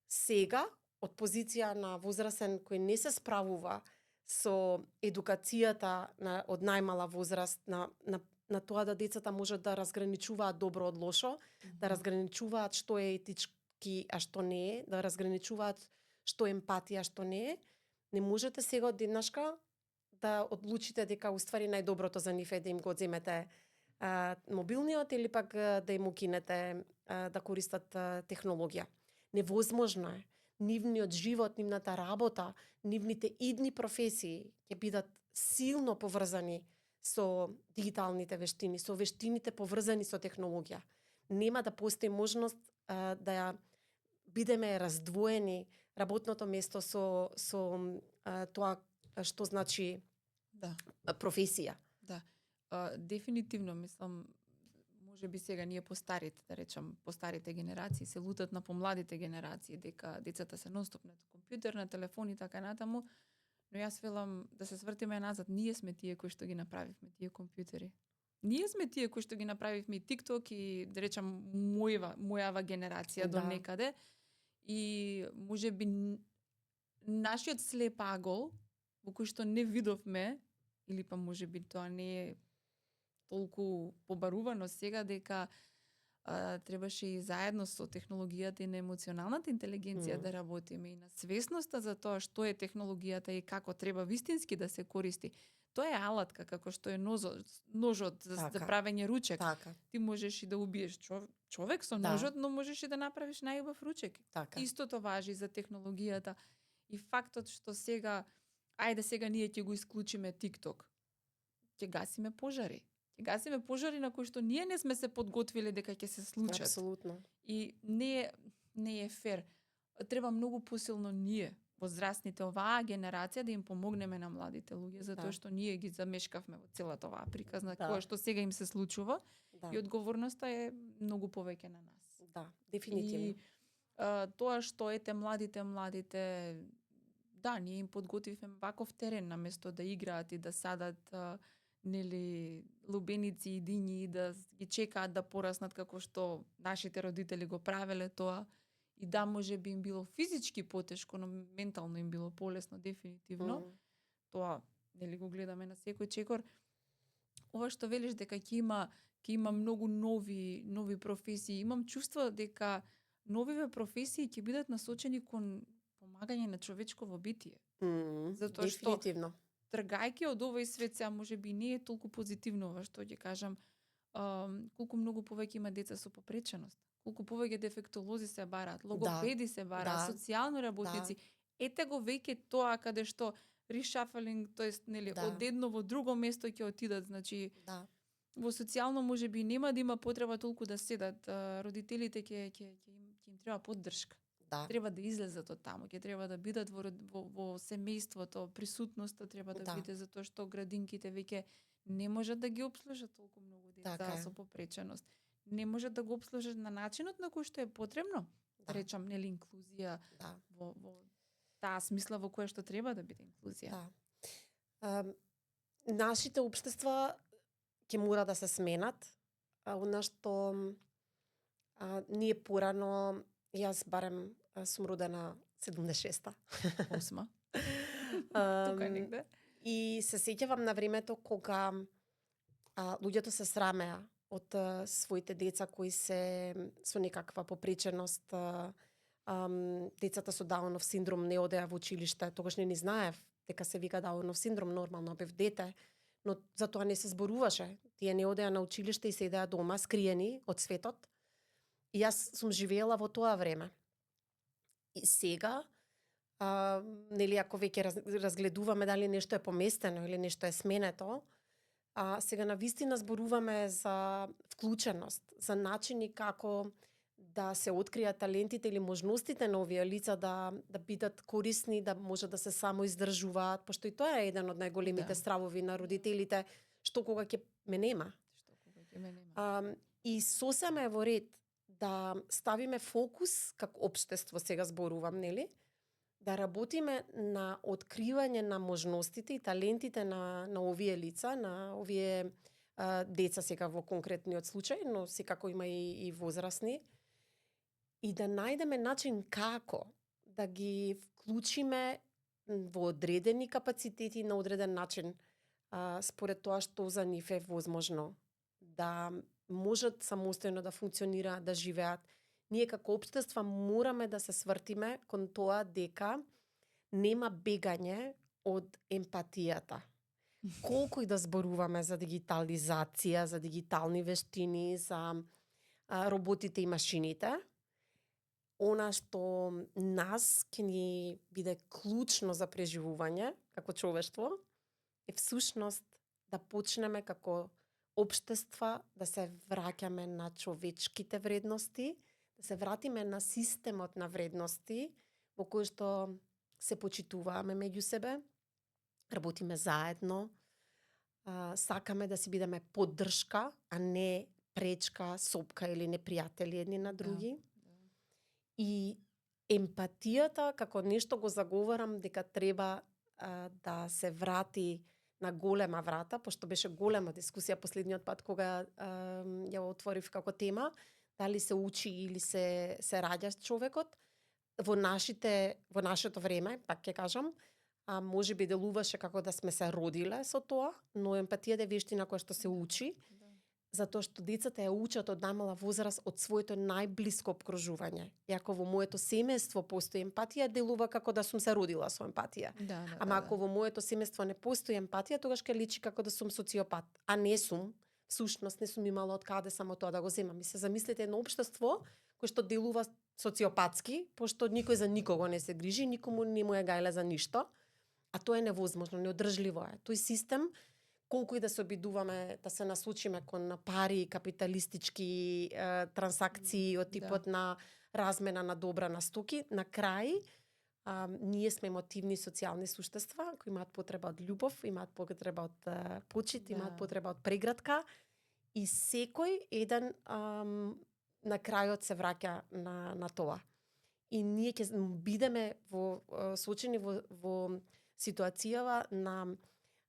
сега, од позиција на возрасен кој не се справува со едукацијата од најмала возраст, на тоа да децата можат да разграничуваат добро од лошо, да разграничуваат што е етички, а што не е, да разграничуваат што е емпатија, а што не е, не можете сега одеднашка да одлучите дека уствари најдоброто за нив е да им го земете мобилниот или пак да им укинете да користат технологија. Невозможно е. Нивниот живот, нивната работа, нивните идни професии ќе бидат силно поврзани со дигиталните вештини, со вештините поврзани со технологија. Нема да постои можност да ја бидеме раздвоени работното место со тоа што значи професија. Да. Дефинитивно, мислам, може би сега ние постарите, да речам, постарите генерации се лутат на помладите генерации, дека децата се нонстоп на компјутер, на телефон и така натаму, но јас велам да се свртиме назад, ние сме тие кои што ги направивме тие компјутери. Ние сме тие кои што ги направивме и TikTok и, да речам, мојава генерација до некаде. И може би нашиот слеп агол, во кој што не видовме, или па може би тоа не е толку побарувано сега, дека требаше и заедно со технологијата и на емоционалната интелигенција да работиме и на свесноста за тоа што е технологијата и како треба вистински да се користи. Тоа е алатка, како што е ножот за правење ручек. Така. Ти можеш и да убиеш човек со ножот, но можеш и да направиш најубав ручек. Така. Истото важи за технологијата. И фактот што сега, ајде сега ние ќе го исклучиме TikTok, ќе гасиме пожари. Ќе гасиме пожари на кои што ние не сме се подготвиле дека ќе се случат. Апсолутно. И не е фер. Треба многу посилно ние, возрастните, оваа генерација, да им помогнеме на младите луѓе, затоа што ние ги замешкавме во целата оваа приказна, која што сега им се случува, и одговорноста е многу повеќе на нас. Да, дефинитивно. И тоа што младите, да, ние им подготвивме ваков терен наместо да играат и да садат нели лубеници и дињи и да ги чекаат да пораснат како што нашите родители го правеле тоа. И да, може би им било физички потешко, но ментално им било полесно, дефинитивно. Тоа, нели го гледаме на секој чекор. Ова што велиш дека ќе има многу нови професии. Имам чувство дека новиве професии ќе бидат насочени кон помагање на човечково битие. Затоа што тргајќи од овој свет, сега може би не е толку позитивно ова што ќе кажам, колку многу повеќе има деца со попреченост, колку повеќе дефектолози се бараат, логопеди се бараат, социјални работници. Ете го веќе тоа каде што reshuffling, тоест нели од едно во друго место ќе отидат, значи во социјално може би нема да има потреба толку да седат, родителите ќе им треба поддршка. Да, Треба да излезат од таму, ќе треба да бидат во семејството, присутноста треба да да, биде затоа што градинките веќе не можат да ги обслужат толку многу така деца е. со попреченост. Не можат да го обслужат на начинот на кој што е потребно. Да Да, речам, нели инклузија да, во таа смисла во која што треба да биде инклузија. да. Ам, Нашите општества ќе мора да се сменат, она што ние порано, јас барем сум родена 76-та. Осма. Тука Ам, негде. и се сеќавам на времето кога луѓето се срамеа од своите деца кои се со некаква попреченост, децата со Даунов синдром не одеа во училиште, тогаш не ни знаев дека се вика Даунов синдром, нормално бев дете, но за тоа не се зборуваше. Тие не одеа на училиште и седеа дома скриени од светот. И јас сум живеела во тоа време. И сега, нели, ако веќе разгледуваме дали нешто е поместено или нешто е сменето, сега на вистина зборуваме за вклученост, за начини како да се откријат талентите или можностите на овие лица да бидат корисни, да може да се самоиздржуваат, пошто и тоа е еден од најголемите Да. стравови на родителите, што кога ќе ме нема. Што кога ќе ме нема. И сосема е во ред да ставиме фокус, како општество сега зборувам, нели? Да работиме на откривање на можностите и талентите на овие лица, на овие деца сега во конкретниот случај, но секако има и возрастни. И да најдеме начин како да ги вклучиме во одредени капацитети на одреден начин, според тоа што за нив е возможно да можат самостојно да функционираат, да живеат. Ние како општества мораме да се свртиме кон тоа дека нема бегање од емпатијата. Колку и да зборуваме за дигитализација, за дигитални вештини, за роботите и машините, она што нас ќе ни биде клучно за преживување како човештво е всушност да почнеме како општества да се враќаме на човечките вредности, да се вратиме на системот на вредности во кој што се почитуваме меѓу себе, работиме заедно, сакаме да си бидеме поддршка, а не пречка, сопка или непријатели едни на други. Да. И емпатијата како нешто го заговарам дека треба да се врати на голема врата, пошто беше голема дискусија последниот пат кога ја отворив како тема, дали се учи или се раѓа човекот. Во нашето време, пак ќе кажам, може би делуваше како да сме се родиле со тоа, но емпатијата е вештина која што се учи, Да. затоа што децата ја учат од најмала возраст од своето најблиско обкружување. И ако во моето семејство постои емпатија, делува како да сум се родила со емпатија. Да, Ама ако во моето семејство не постои емпатија, тогаш ќе личи како да сум социопат. А не сум. Всушност не сум имала од каде само тоа да го земам. И се замислете едно општество кој што делува социопатски, пошто никој за никого не се грижи, никому не му е гајле за ништо. А тоа е невозможно, неодржливо е. Тој систем, колку и да се обидуваме да се насочиме кон пари, капиталистички трансакции од типот на размена на добра на стоки, на крај ние сме емотивни социјални суштества кои имаат потреба од љубов, имаат потреба од почит, имаат потреба од прегратка и секој еден на крајот се враќа на тоа. И ние ќе бидеме соочени во ситуацијава на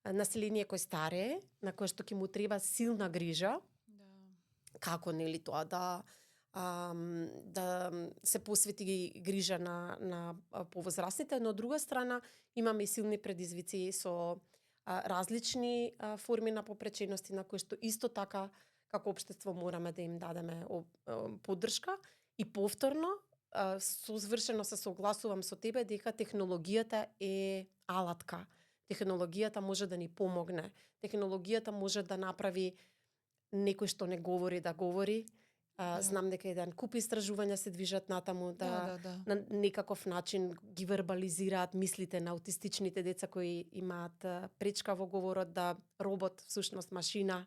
население кој старее, на кое што ќе му треба силна грижа. Да. Како нели тоа да се посвети грижа на повозрастните, но од друга страна имаме и силни предизвици со различни форми на попречености на кои што исто така како општество мораме да им дадеме поддршка и повторно совршено се согласувам со тебе дека технологијата е алатка. Технологијата може да ни помогне. Технологијата може да направи некој што не говори да говори. Знам дека еден куп истражувања се движат натаму да на некаков начин ги вербализираат мислите на аутистичните деца кои имаат пречка во говорот, да робот, всушност машина,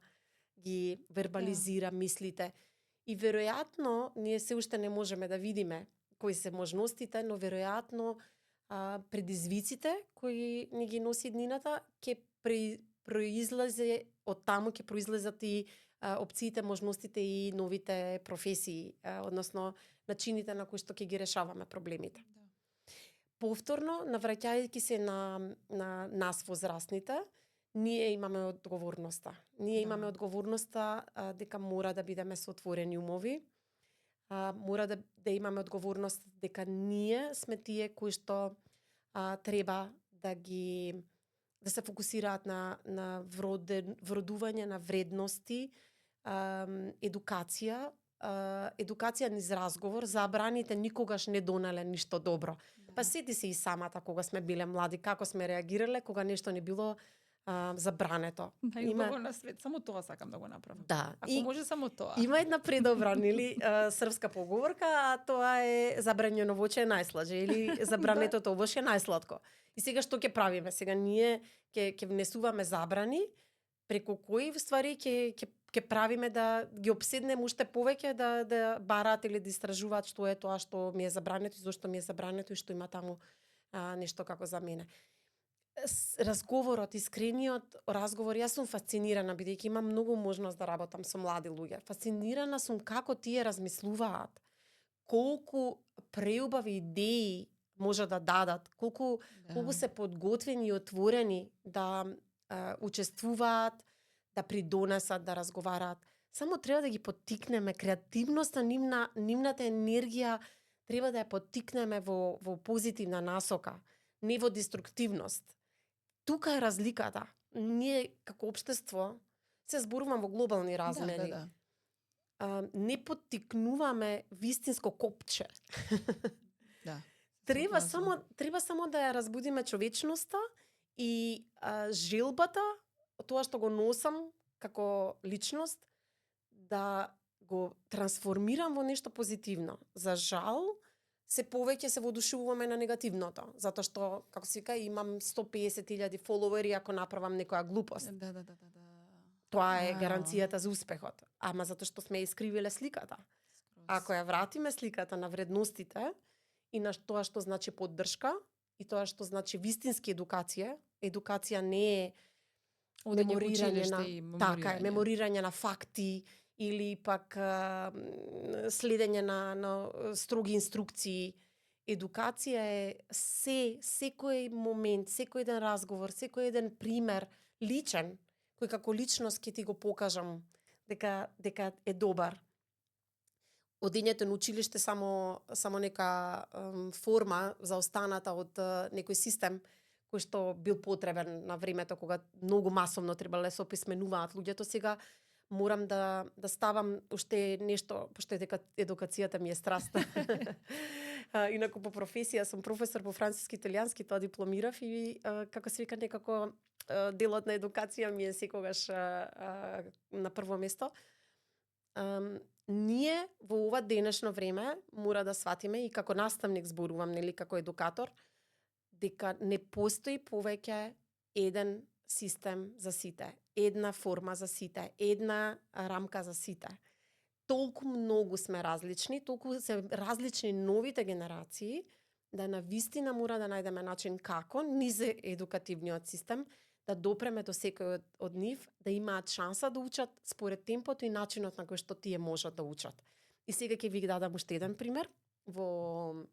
ги вербализира мислите. И веројатно ние се уште не можеме да видиме кои се можностите, но веројатно предизвиците кои ни ги носи днината ќе произлезе од таму, ќе произлезат и опциите, можностите и новите професии, односно начините на кои што ќе ги решаваме проблемите. Да. Повторно, навраќајќи се на нас возрастните, ние имаме одговорноста. Ние Да. имаме одговорноста дека мора да бидеме со отворени умови, мора да имаме одговорност дека ние сме тие кои што треба да се фокусираат на вродување на вредности, едукација, едукација низ разговор. Забраните никогаш не донеле ништо добро. Да. Па сети се и самата кога сме биле млади, како сме реагирале кога нешто не било забрането. Најубаво на свет, само тоа сакам да го направам. Да. Ако може само тоа. Има една предобра, нели, српска поговорка, а тоа е забранено воќе е најслаже или забранетото овош е најсладко. И сега што ќе правиме? Сега ние ќе внесуваме забрани преку кои ствари ќе правиме да ги обседнеме уште повеќе да бараат или да истражуваат што е тоа што ми е забрането и зошто ми е забрането и што има таму нешто како за мене. Разговорот, искрениот разговор, јас сум фасцинирана бидејќи имам многу можност да работам со млади луѓе. Фасцинирана сум како тие размислуваат, колку преубави идеи може да дадат, колку се подготвени и отворени да учествуваат, да придонесат, да разговараат. Само треба да ги поттикнеме креативноста, нивната енергија треба да ја поттикнеме во позитивна насока, не во деструктивност. Тука е разликата. Ние како општество, се зборувам во глобални размери, не поттикнуваме вистинско копче. Да. Треба само да ја разбудиме човечноста и желбата, тоа што го носам како личност, да го трансформирам во нешто позитивно. За жал, се повеќе се водушуваме на негативното, затоа што, како се вика, имам 150.000 фоловери ако направам некоја глупост. Да. Тоа е гаранцијата за успехот. Ама затоа што сме искривиле сликата. Ако ја вратиме сликата на вредностите и на тоа што значи поддршка и тоа што значи вистински едукација, едукација не е меморирање на меморирање на факти или пак следење на строги инструкции. Едукација е секој момент, секој еден разговор, секој еден пример личен, кој како личност ќе ти го покажам дека е добар. Одењето на училиште само нека форма за останата од некој систем кој што бил потребен на времето кога многу масовно требале да се описменуваат луѓето. Сега морам да ставам уште нешто, пошто едукацијата ми е страст. Инаку по професија сум професор по француски и италијански, тоа дипломирав и како се вика некако делот на едукација ми е секогаш на прво место. Ние во ова денешно време мора да сватиме и како наставник зборувам, нели, како едукатор, дека не постои повеќе еден систем за сите, една форма за сите, една рамка за сите. Толку многу сме различни, толку се различни новите генерации, да навистина мора да најдеме начин како низ едукативниот систем да допреме до секој од нив, да имаат шанса да учат според темпото и начинот на кој што тие можат да учат. И сега ќе ви дадам уште еден пример. Во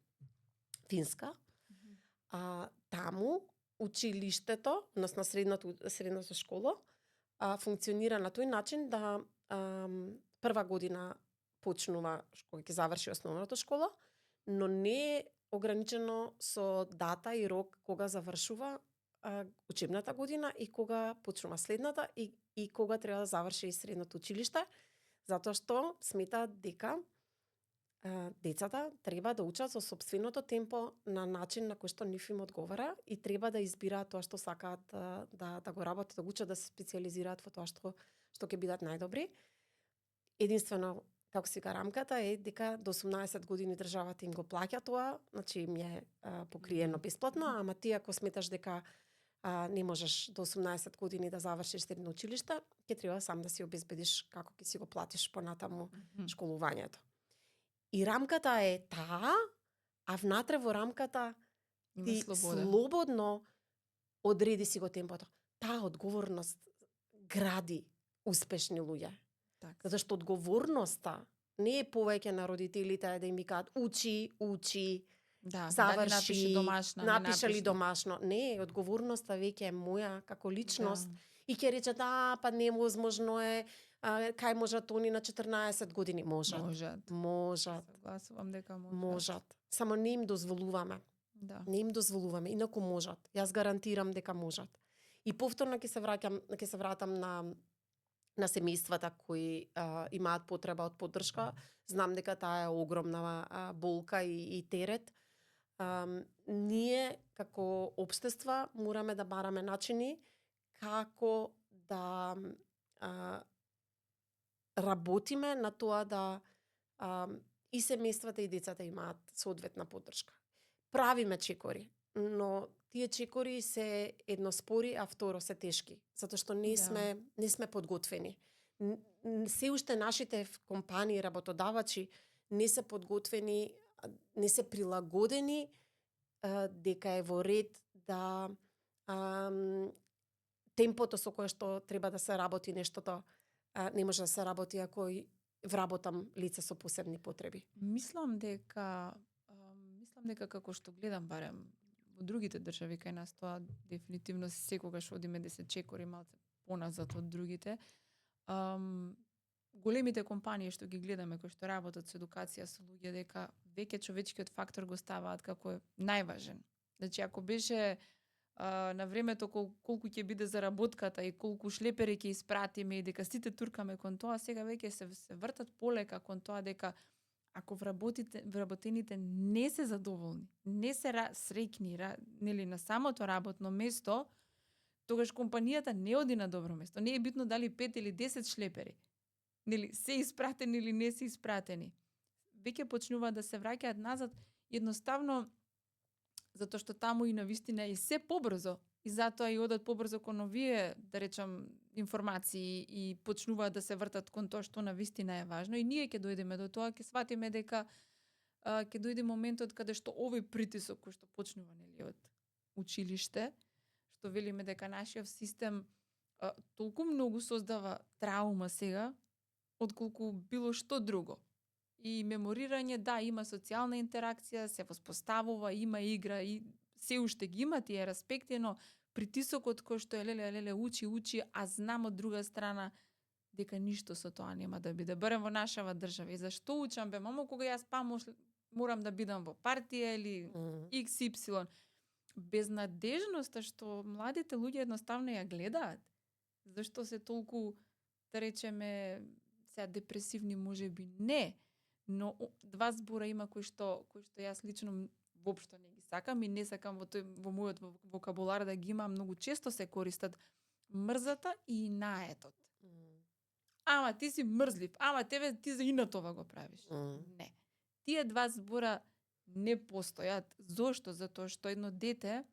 Финска, таму училиштето, односно средната школа, функционира на тој начин да прва година почнува кога ќе заврши основната школа, но не е ограничено со дата и рок кога завршува учебната година и кога почнува следната и кога треба да заврши и средното училиште, затоа што сметаат дека децата треба да учат со сопственото темпо на начин на кој што нив им одговара и треба да избираат тоа што сакаат да го работат, да го учат, да се специализираат во тоа што ќе бидат најдобри. Единствено, како се рамката е дека до 18 години државата им го плаќа тоа, значи им е покриено бесплатно, ама ти ако сметаш дека не можеш до 18 години да завршиш средно училиште, ќе треба сам да си обезбедиш како ќе си го платиш понатаму школувањето. И рамката е таа а внатре во рамката Има ти слобода. слободно одреди си го темпото. Таа одговорност гради успешни луѓе. Така. Затоа што одговорноста не е повеќе на родителите да им викаат учи, учи, Да, дали напиши заврши, домашна, не напиша ли напиши. домашно. Не, одговорноста веќе е моја како личност. Да. И ќе речат, па невозможно е, кај можат они на 14 години. Можат. Можат. Можат. Согласувам дека можат. Можат. Само не им дозволуваме. Да. Не им дозволуваме, инаку можат. Јас гарантирам дека можат. И повторно ќе се вратам на семејствата кои имаат потреба од поддршка. Знам дека таа е огромна болка и терет. Ние како општество мораме да бараме начини како да работиме на тоа да и семејствата и децата имаат соодветна поддршка. Правиме чекори, но тие чекори се едно спори, а второ се тешки, затоа што не сме подготвени. Се уште нашите компании, работодавачи не се подготвени, не се прилагодени дека е во ред да темпото со кое што треба да се работи нештото не може да се работи ако вработам лице со посебни потреби. Мислам дека како што гледам барем во другите држави кај нас тоа дефинитивно секогаш одиме да се чекори малце поназад од другите. Големите компании што ги гледаме кои што работат со едукација со луѓе дека веќе човечкиот фактор го ставаат како најважен. Значи ако беше на времето колку ќе биде заработката и колку шлепери ќе испратиме и дека сите туркаме кон тоа, сега веќе се вртат полека кон тоа дека ако вработените не се задоволни, не се среќни, нели на самото работно место, тогаш компанијата не оди на добро место. Не е битно дали 5 или 10 шлепери. Нели се испратени или не се испратени. Веќе почнуваат да се враќаат назад едноставно затоа што таму и навистина е се побрзо и затоа и одат побрзо кон овие, да речам, информации и почнуваат да се вртат кон тоа што навистина е важно и ние ќе дојдеме до тоа, ќе сватиме дека ќе дојде моментот каде што овој притисок кој што почнува нели од училиште, што велиме дека нашиот систем толку многу создава траума сега отколку било што друго. И меморирање, да, има социјална интеракција, се воспоставува, има игра и се уште ги има тие аспекти, но притисокот кој што е леле учи, а знам од друга страна дека ништо со тоа нема да биде. Барем во нашава држава. И зашто учам бе, мамо, кога јас морам да бидам во партија или XY. Безнадежноста што младите луѓе едноставно ја гледаат. Зашто се толку, да речеме, сега депресивни можеби не. Но два збора има кои што јас лично воопшто не ги сакам и не сакам во мојот вокабулар да ги имам, многу често се користат мрзата и наетот. Ама ти си мрзлив, ама ти за инатова го правиш. Не. Тие два збора не постојат. Зошто? Затоа што едно дете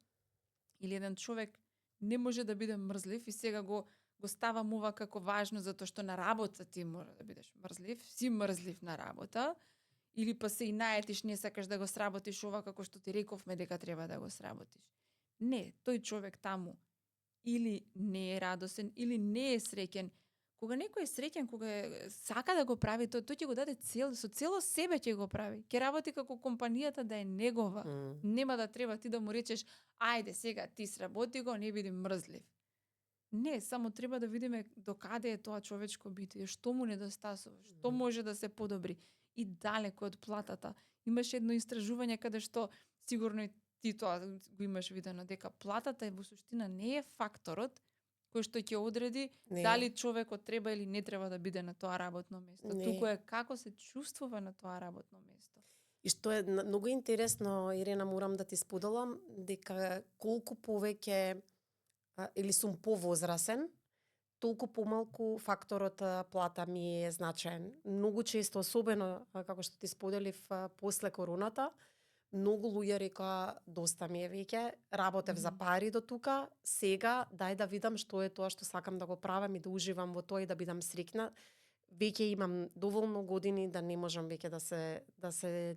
или еден човек не може да биде мрзлив и сега го ставам ова како важно затоа што на работа ти мора да бидеш мрзлив, си мрзлив на работа, или па се и наетиш, не сакаш да го сработиш ова како што ти рековме дека треба да го сработиш. Не, тој човек таму или не е радосен, или не е среќен. Кога некој е среќен, кога сака да го прави, тој ќе го даде со цело себе ќе го прави. Ќе работи како компанијата да е негова. Нема да треба ти да му речеш, ајде сега ти сработи го, не биди мрзлив. Не, само треба да видиме докаде е тоа човечко битие, што му недостасува, што може да се подобри. И далеко од платата. Имаше едно истражување каде што сигурно и ти тоа го имаш видено, дека платата во суштина не е факторот кој што ќе одреди дали човекот треба или не треба да биде на тоа работно место. Туку е како се чувствува на тоа работно место. И што е многу интересно, Ирена, морам да ти споделам, дека колку повеќе или сум повозрасен, толку помалку факторот плата ми е значаен. Многу често, особено како што ти споделив после короната, многу луѓе рекоа доста ми е веќе, работев за пари до тука, сега дај да видам што е тоа што сакам да го правам и да уживам во тоа и да бидам среќна. Веќе имам доволно години да не можам веќе да се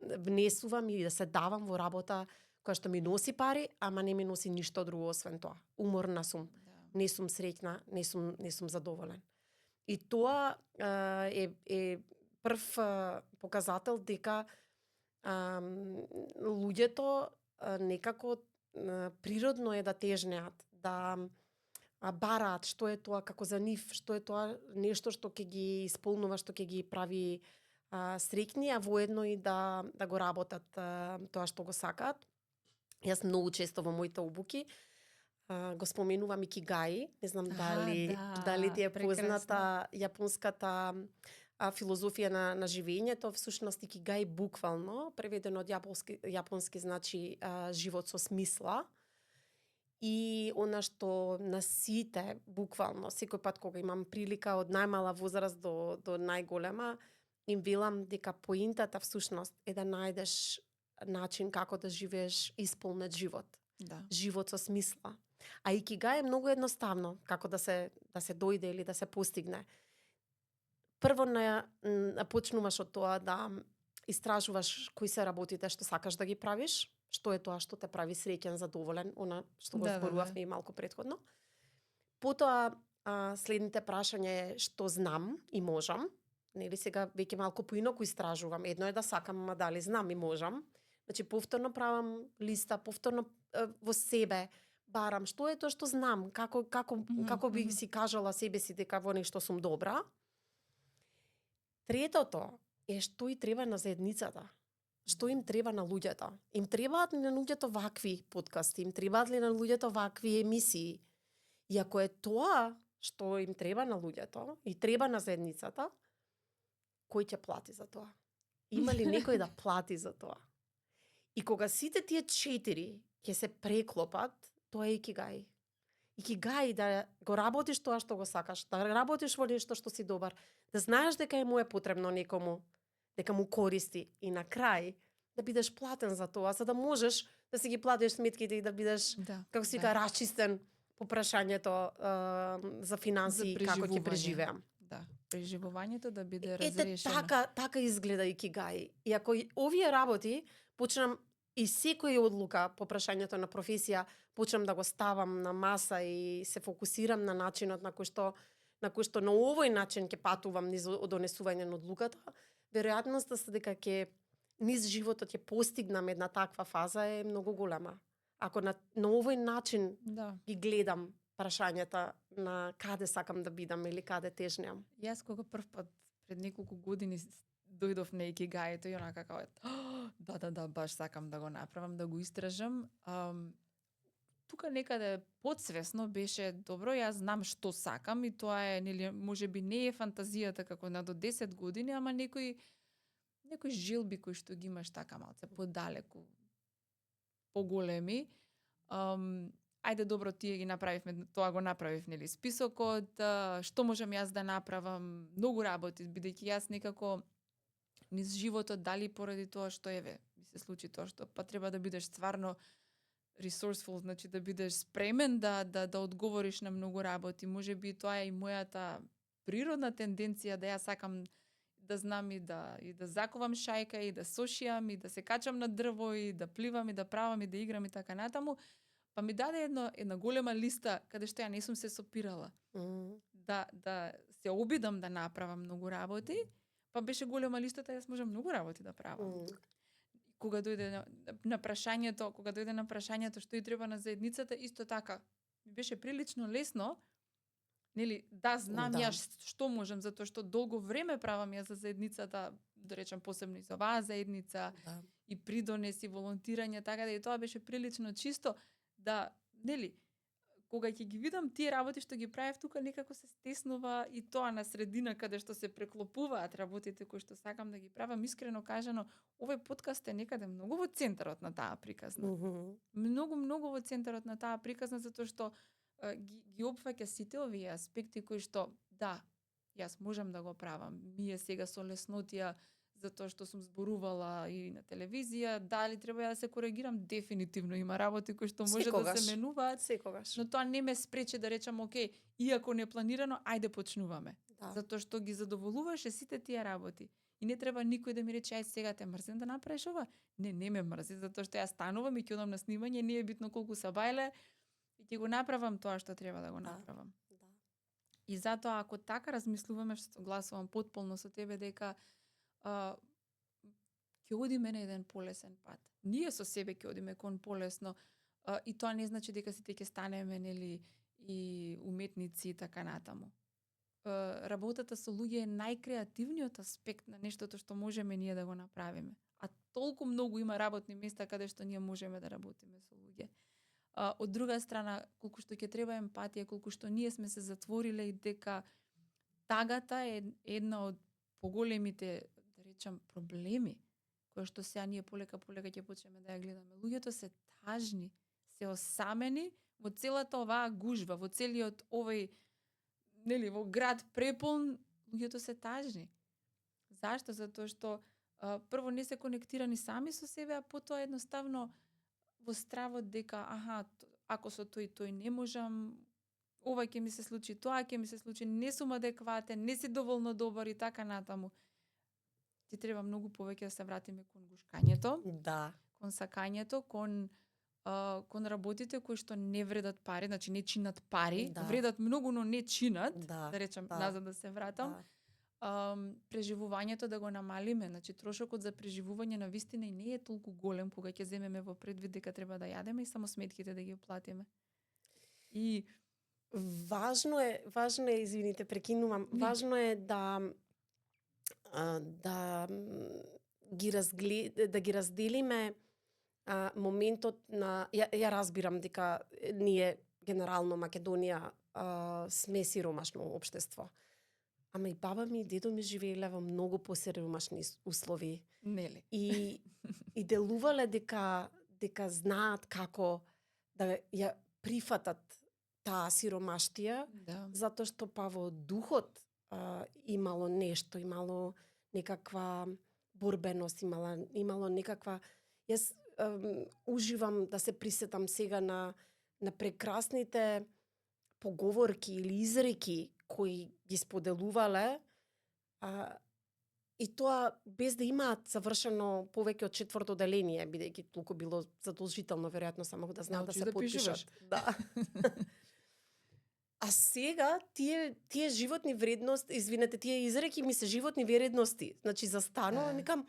внесувам и да се давам во работа која што ми носи пари, ама не ми носи ништо друго освен тоа. Уморна сум, Да. не сум среќна, не сум задоволен. И тоа е прв показател дека луѓето некако природно е да тежнеат, да бараат што е тоа како за нив, што е тоа нешто што ќе ги исполнува, што ќе ги прави среќни, а воедно и да го работат тоа што го сакаат. Јас многу често во моите обуки го споменувам икигаи, не знам дали ти е позната јапонската филозофија на живењето, всушност икигаи буквално преведено од јапонски значи живот со смисла. И она што на сите, буквално, секој пат кога имам прилика од најмала возраст до најголема, им велам дека поинтата всушност е да најдеш начин како да живееш исполнет живот. Да. Живот со смисла. А икигај е многу едноставно како да се дојде или да се постигне. Прво почнуваш од тоа да истражуваш кои се работите што сакаш да ги правиш, што е тоа што те прави среќен, задоволен, она што го зборувавме и малку претходно. Потоа следните прашања е што знам и можам. Нели сега веќе малку поинаку истражувам. Едно е да сакам, ама дали знам и можам. Значи повторно правам листа, повторно во себе барам што е тоа што знам, како би си кажала себе си дека во нешто сум добра. Третото е што и треба на заедницата. Што им треба на луѓето? Им требаат ли на луѓето вакви подкасти? Им требаат ли на луѓето вакви емисии? И ако е тоа што им треба на луѓето и треба на заедницата, кој ќе плати за тоа? Има ли некој да плати за тоа? И кога сите тие 4 ќе се преклопат, тоа е икигај. Икигај да го работиш тоа што го сакаш, да работиш во нешто што си добар, да знаеш дека му е потребно некому, дека му користи и на крај да бидеш платен за тоа, за да можеш да си ги платиш сметките и да бидеш, како се вика, расчистен по прашањето за финансии и како ќе преживеам. Да, преживувањето да биде разрешено. Така изгледа икигај. И ако овие работи почнам и секоја одлука по прашањето на професија почнам да го ставам на маса и се фокусирам на начинот на кој што на овој начин ќе патувам низ донесување на одлуката, веројатноста дека ќе низ животот ќе постигнам една таква фаза е многу голема. Ако на овој начин ги гледам прашањата на каде сакам да бидам или каде тежнеам. Јас кога прв пат пред неколку години дојдов на икигајето и онака како да, баш сакам да го направам, да го истражам. Тука некаде подсвесно беше добро, јас знам што сакам и тоа е, нели, можеби не е фантазијата како на до 10 години, ама некои желби кои што ги имаш така малце подалеку, поголеми. Ајде добро, тие ги направивме, тоа го направив, нели, списокот, што можам јас да направам, многу работи, бидејќи јас некако низ животот, дали поради тоа што ми се случи тоа што па треба да бидеш стварно resourceful, значи да бидеш спремен да одговориш на многу работи. Можеби тоа е и мојата природна тенденција да јас сакам да знам и да заковам шајка и да сошијам и да се качам на дрво и да пливам и да правам и да играм и така натаму. Па ми даде една голема листа каде што ја не сум се сопирала. Да се обидам да направам многу работи, па беше голема листата, јас можам многу работи да правам. Кога дојде на прашањето што и треба на заедницата, исто така ми беше прилично лесно. Нели, да знам јас што можам, затоа што долго време правам јас за заедницата, да речам посебно и за оваа заедница, и придонес и волонтирање, така да и тоа беше прилично чисто. Да, нели, кога ќе ги видам тие работи што ги правев тука, некако се стеснува и тоа на средина каде што се преклопуваат работите кои што сакам да ги правам. Искрено кажано, овој подкаст е некаде многу во центарот на таа приказна. Многу во центарот на таа приказна, затоа што ги опфаќа сите овие аспекти кои што, да, јас можам да го правам. Ние сега со леснотија затоа што сум зборувала и на телевизија, дали треба ја да се коригирам, дефинитивно има работи кои што може да се Секогаш. менуваат, Секогаш. но тоа не ме спречи да речам, окей, иако не планирано, ајде почнуваме. Да. Затоа што ги задоволуваше сите тие работи. И не треба никој да ми рече, ај сега те мрзам да направиш ова. Не ме мрзи, затоа што ја станувам и ќе одам на снимање, не е битно колку се бајле, и ќе го направам тоа што треба да го Да. направам. Да. И затоа, ако така размислуваме, што гласувам потполно со тебе, дека а, ќе одиме на еден полесен пат. Ние со себе ќе одиме кон полесно, и тоа не значи дека сите ќе станеме, нели, и уметници и така натаму. Работата со луѓе е најкреативниот аспект на нештото што можеме ние да го направиме. А толку многу има работни места каде што ние можеме да работиме со луѓе. Од друга страна, колку што ќе треба емпатија, колку што ние сме се затвориле и дека тагата е една од поголемите, да речам, проблеми, која што сега ние полека ќе почнеме да ја гледаме. Луѓето се тажни, се осамени во целата оваа гужва, во целиот овој, нели, во град преполн, луѓето се тажни. Зашто? Затоа што прво не се конектирани сами со себе, а потоа едноставно во стравот дека ако со тој не можам, ова ќе ми се случи, тоа ќе ми се случи, не сум адекватен, не си доволно добар и така натаму. Ти треба многу повеќе да се вратиме кон гушкањето, Да. кон сакањето, кон работите кои што не вредат пари, значи не чинат пари, Да. вредат многу, но не чинат, Да. да речам, Да. назад да се вратам. Да. Преживувањето да го намалиме, значи трошокот за преживување на вистина и не е толку голем кога ќе земеме во предвид дека треба да јадеме и само сметките да ги платиме. И Важно е, извините, прекинувам. Не. Важно е да ги разделиме моментот на ја разбирам дека ние генерално Македонија сме сиромашно општество. Ама и баба ми и дедо ми живееле во многу посиромашни услови нели. и делувале дека знаат како да ја прифатат таа сиромаштија, Да. затоа што па во духот имало нешто, имало некаква борбеност, имало некаква... Јас уживам да се присетам сега на прекрасните поговорки или изреки кои ги споделувале, и тоа без да имаат завршено повеќе од 4-то деление, бидејќи толку било задолжително веројатно само да знаат да Научи се да потпишат. пишуваш. Да. А сега тие животни вредности, извинете, тие изреки ми се животни вредности. Значи застанувам и викам,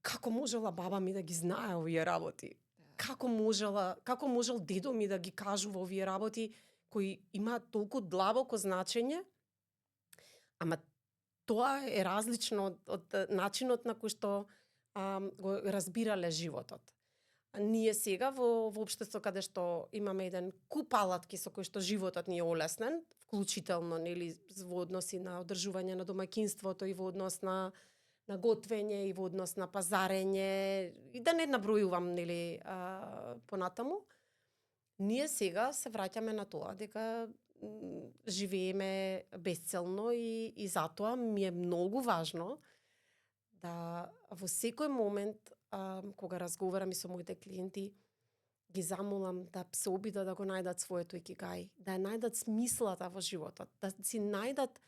како можела баба ми да ги знае овие работи? Како можел дедо ми да ги кажува овие работи кои имаат толку длабоко значење? Ама тоа е различно од начинот на кој што го разбирале животот. Ние сега во општество каде што имаме еден куп алатки со кои што животот ни е олеснен, вклучително нели во односи на одржување на домаќинството и во однос на готвење и во однос на пазарење и да не набројувам нели понатаму. Ние сега се враќаме на тоа дека живееме безцелно и затоа ми е многу важно да во секој момент кога разговарам и со моите клиенти ги замолам да се обидат да го најдат своето икигај, да ја најдат смислата во животот, да си најдат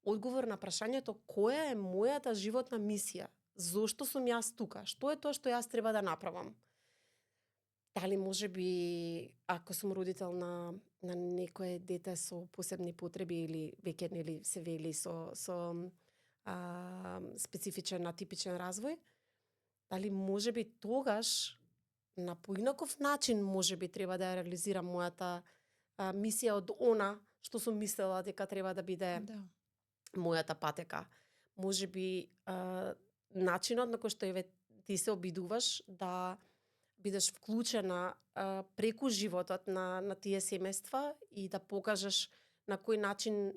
одговор на прашањето која е мојата животна мисија, зошто сум јас тука, што е тоа што јас треба да направам. Дали можеби ако сум родител на некое дете со посебни потреби или веќе нели се вели со специфичен атипичен развој, дали можеби тогаш на поинаков начин можеби треба да ја реализирам мојата мисија од она што сум мислела дека треба да биде мојата патека. Можеби начинот на кој што ти се обидуваш да бидеш вклучена преку животот на тие семејства и да покажеш на кој начин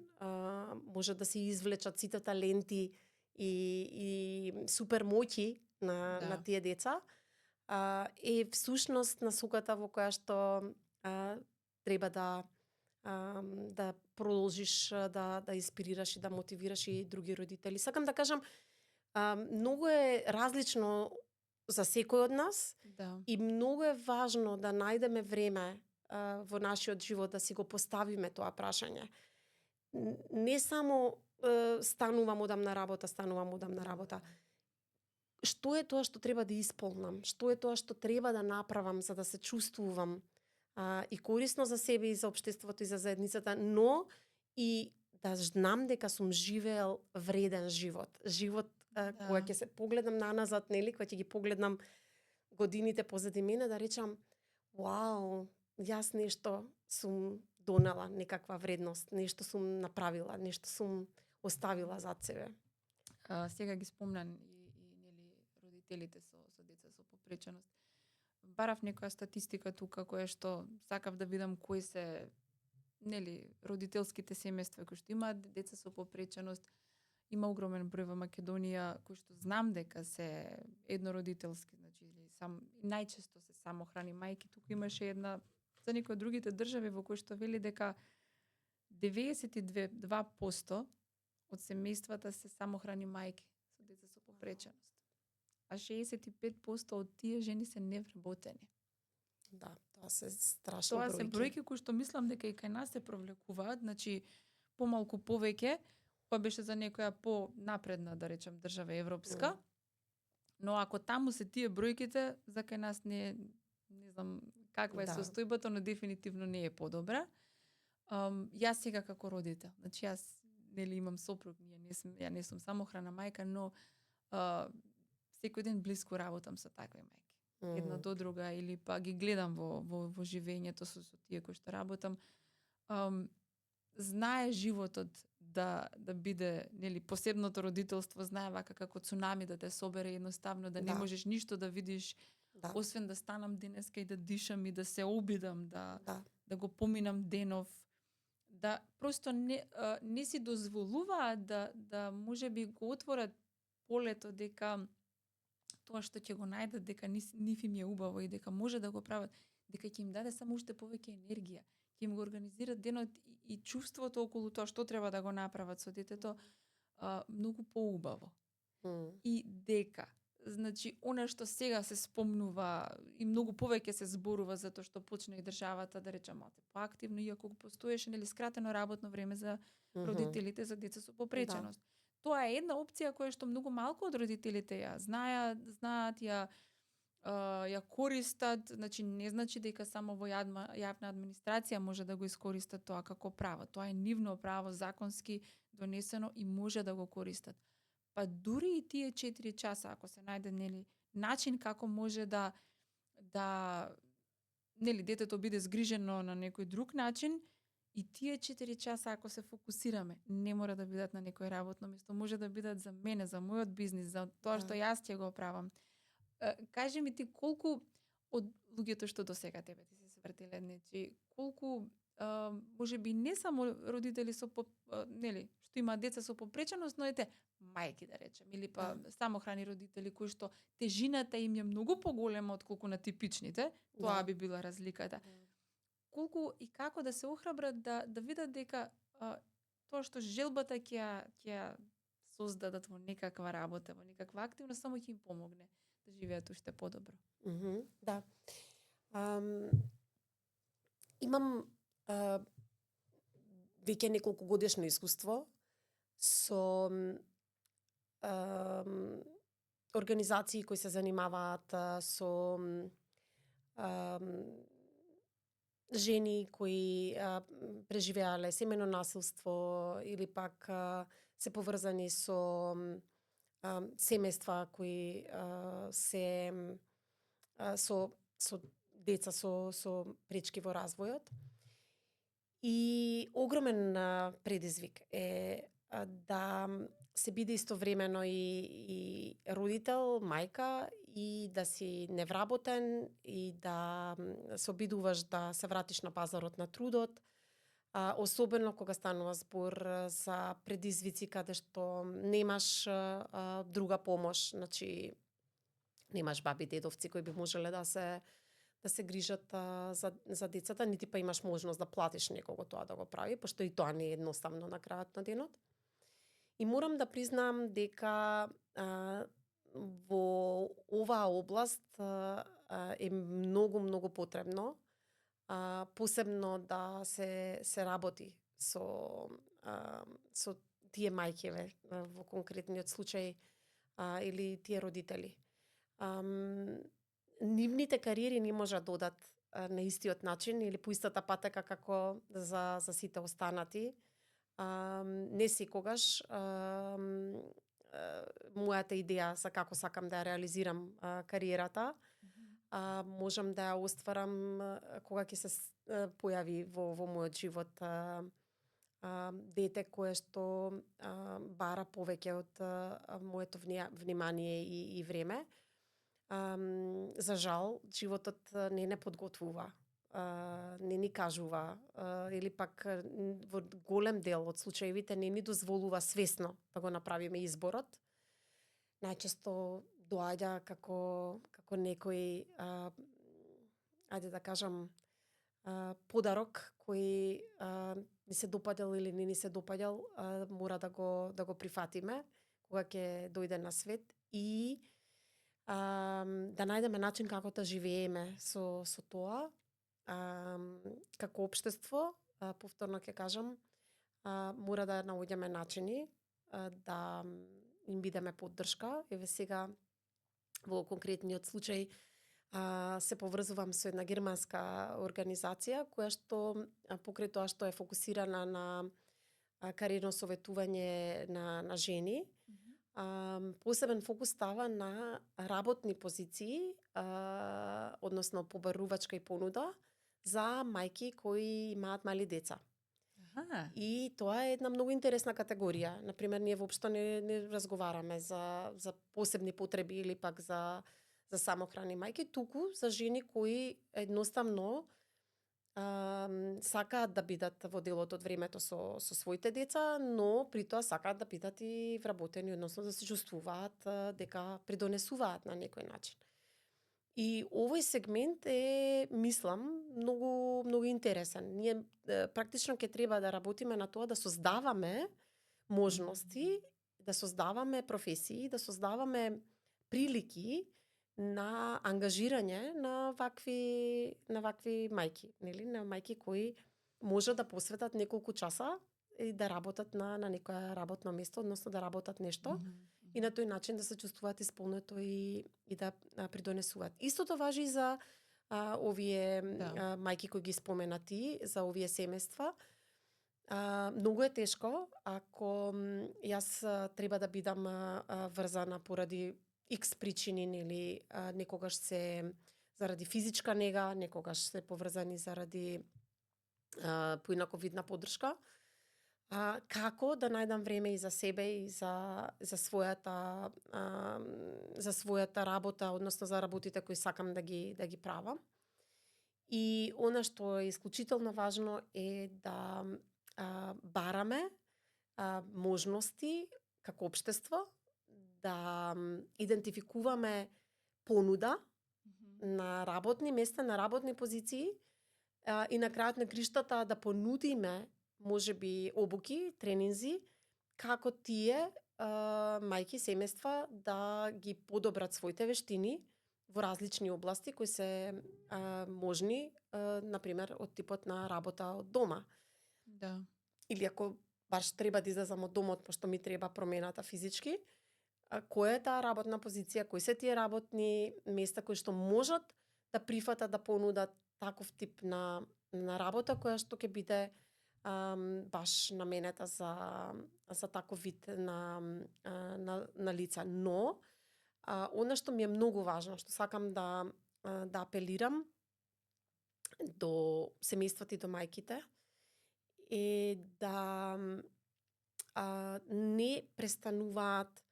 може да се извлечат сите таленти и супер моќи на тие деца, е всушност насоката во која што треба да продолжиш да инспирираш и да мотивираш и други родители. Сакам да кажам, Многу е различно за секој од нас Да. и многу е важно да најдеме време во нашиот живот да си го поставиме тоа прашање. Не само станувам, одам на работа, станувам, одам на работа. Што е тоа што треба да исполнам? Што е тоа што треба да направам за да се чувствувам и корисно за себе и за општеството и за заедницата, но и да знам дека сум живеел вреден живот. Живот кога Да. ќе се погледам наназад, нели, кога ќе ги погледнам годините позади мене, да речам, вау, јас нешто сум донела, некаква вредност, нешто сум направила, нешто сум оставила зад себе. Сега ги спомна и нели родителите со деца со попреченост. Барав некоја статистика тука која што сакав да видам кои се нели родителските семејства кои што имаат деца со попреченост. Има огромен број во Македонија кои што знам дека се еднородителски, значи или најчесто се самохрани мајки. Туку имаше една за некои од другите држави во кои што вели дека 92% од семејствата се самохрани мајки со деца со попреченост. А 65% од тие жени се невработени. Да, тоа се страшни Тоа бројки. се бројки кои што мислам дека и кај нас се провлекуваат, значи помалку повеќе, која беше за некоја понапредна, да речем, држава европска. Но ако таму се тие бројките, за кај нас не знам каква е Да. состојбата, но дефинитивно не е подобра. Јас сега како родител, значи јас нели имам сопруг, ја не сум самохрана мајка, но секој ден блиску работам со такви мајки. Една до друга или па ги гледам во живењето со тие кои што работам. Знае животот да биде, нели, посебното родителство знае вака како цунами да те собере едноставно, да не Да. можеш ништо да видиш, Да. освен да станам денеска и да дишам и да се обидам, Да. да го поминам денов, да просто не си дозволуваат да можеби го отворат полето дека тоа што ќе го најдат дека нив им е убаво и дека може да го прават, дека ќе им даде само уште повеќе енергија, ќе им го организират денот и чувството околу тоа што треба да го направат со детето многу поубаво. И дека значи она што сега се спомнува и многу повеќе се зборува затоа што почна и државата да рече малку поактивно, иако го постоеше нели скратено работно време за родителите за деца со попреченост. Да. Тоа е една опција која што многу малку од родителите ја знаат ја користат, значи не значи дека само во јавна администрација може да го искористат тоа како право. Тоа е нивно право законски донесено и може да го користат. Па дури и тие 4 часа, ако се најде нели начин како може да нели детето биде згрижено на некој друг начин, и тие 4 часа ако се фокусираме, не мора да бидат на некој работно место, може да бидат за мене, за мојот бизнис, за тоа што јас ќе го правам. Кажи ми ти колку од луѓето што до сега тебе ти се свртиле, значи колку можеби не само родители со нели што имаат деца со попреченост, но ете мајки да речем или па самохрани родители кои што тежината им е многу поголема отколку на типичните, тоа би била разликата. Колку и како да се охрабрат да видат дека тоа што желбата ќе создадат во некаква работа, во некаква активност, само ќе им помогне да живеат уште подобро. Да. Имам веќе неколку годишно искуство со организации кои се занимаваат со жени кои преживеале семено насилство или пак се поврзани со семејства кои се со деца со пречки во развојот. И огромен предизвик е да се биде истовремено и родител, мајка, и да си невработен, и да се обидуваш да се вратиш на пазарот на трудот, особено кога станува збор за предизвици каде што немаш друга помош, значи немаш баби, дедовци кои би можеле да се грижат за децата, нити па имаш можност да платиш некого тоа да го прави, пошто и тоа не е едноставно на крајот на денот. И морам да признаам дека во оваа област е многу потребно, посебно да се работи со тие мајкеве во конкретниот случај или тие родители. Нивните кариери не можат да одат на истиот начин или по истата патека како за сите останати. Не секогаш мојата идеја за како сакам да ја реализирам кариерата, можам да ја остварам кога ќе се појави во мојот живот дете кое што бара повеќе од моето внимание и време. За жал, животот не подготвува, не ни кажува, или пак во голем дел од случаевите не ни дозволува свесно да го направиме изборот. Најчесто доаѓа како некој, ајде да кажам, подарок кој ни се допаѓал или не ни се допаѓал, мора да го прифатиме кога ќе дојде на свет и да најдеме начин како да живееме со тоа. Како општество, повторно ќе кажам, мора да наоѓаме начини да им бидеме поддршка. Еве сега во конкретниот случај се поврзувам со една германска организација која што покрај тоа што е фокусирана на кариерно советување на жени, посебен фокус става на работни позиции, односно побарувачка и понуда за мајки кои имаат мали деца. И тоа е една многу интересна категорија. Например, ние воопшто не разговараме за посебни потреби или пак за самохрани мајки, туку за жени кои едноставно сакаат да бидат во делот од времето со своите деца, но при тоа сакаат да бидат и вработени, односно да се чувствуваат дека придонесуваат на некој начин. И овој сегмент е, мислам, многу интересен. Ние практично ќе треба да работиме на тоа да создаваме можности, да создаваме професии, да создаваме прилики на ангажирање на вакви мајки, нели, на мајки кои може да посветат неколку часа и да работат на некое работно место, односно да работат нешто и на тој начин да се чувствуваат исполнето и да придонесуваат. Истото важи и за овие мајки кои ги спомена ти, за овие семејства. Многу е тешко ако јас треба да бидам врзана поради X причини, нели, некогаш се заради физичка нега, некогаш се поврзани заради поинаку видна поддршка. Како да најдам време и за себе и за својата работа, односно за работите кои сакам да ги правам. И она што е исклучително важно е да бараме можности како општество, да идентификуваме понуда на работни места, на работни позиции и на крајот на криштата да понудиме можеби обуки, тренинзи, како тие мајки, семејства да ги подобрат своите вештини во различни области кои се можни, например, од типот на работа од дома. Да. Или ако баш треба да излезам од домот, пошто ми треба промената физички, која е таа работна позиција, кои се тие работни места кои што можат да прифатат, да понудат таков тип на работа која што ќе биде баш наменета за таков вид на лица. Но она што ми е многу важно, што сакам да апелирам до семејствата и до мајките, е да не престануваат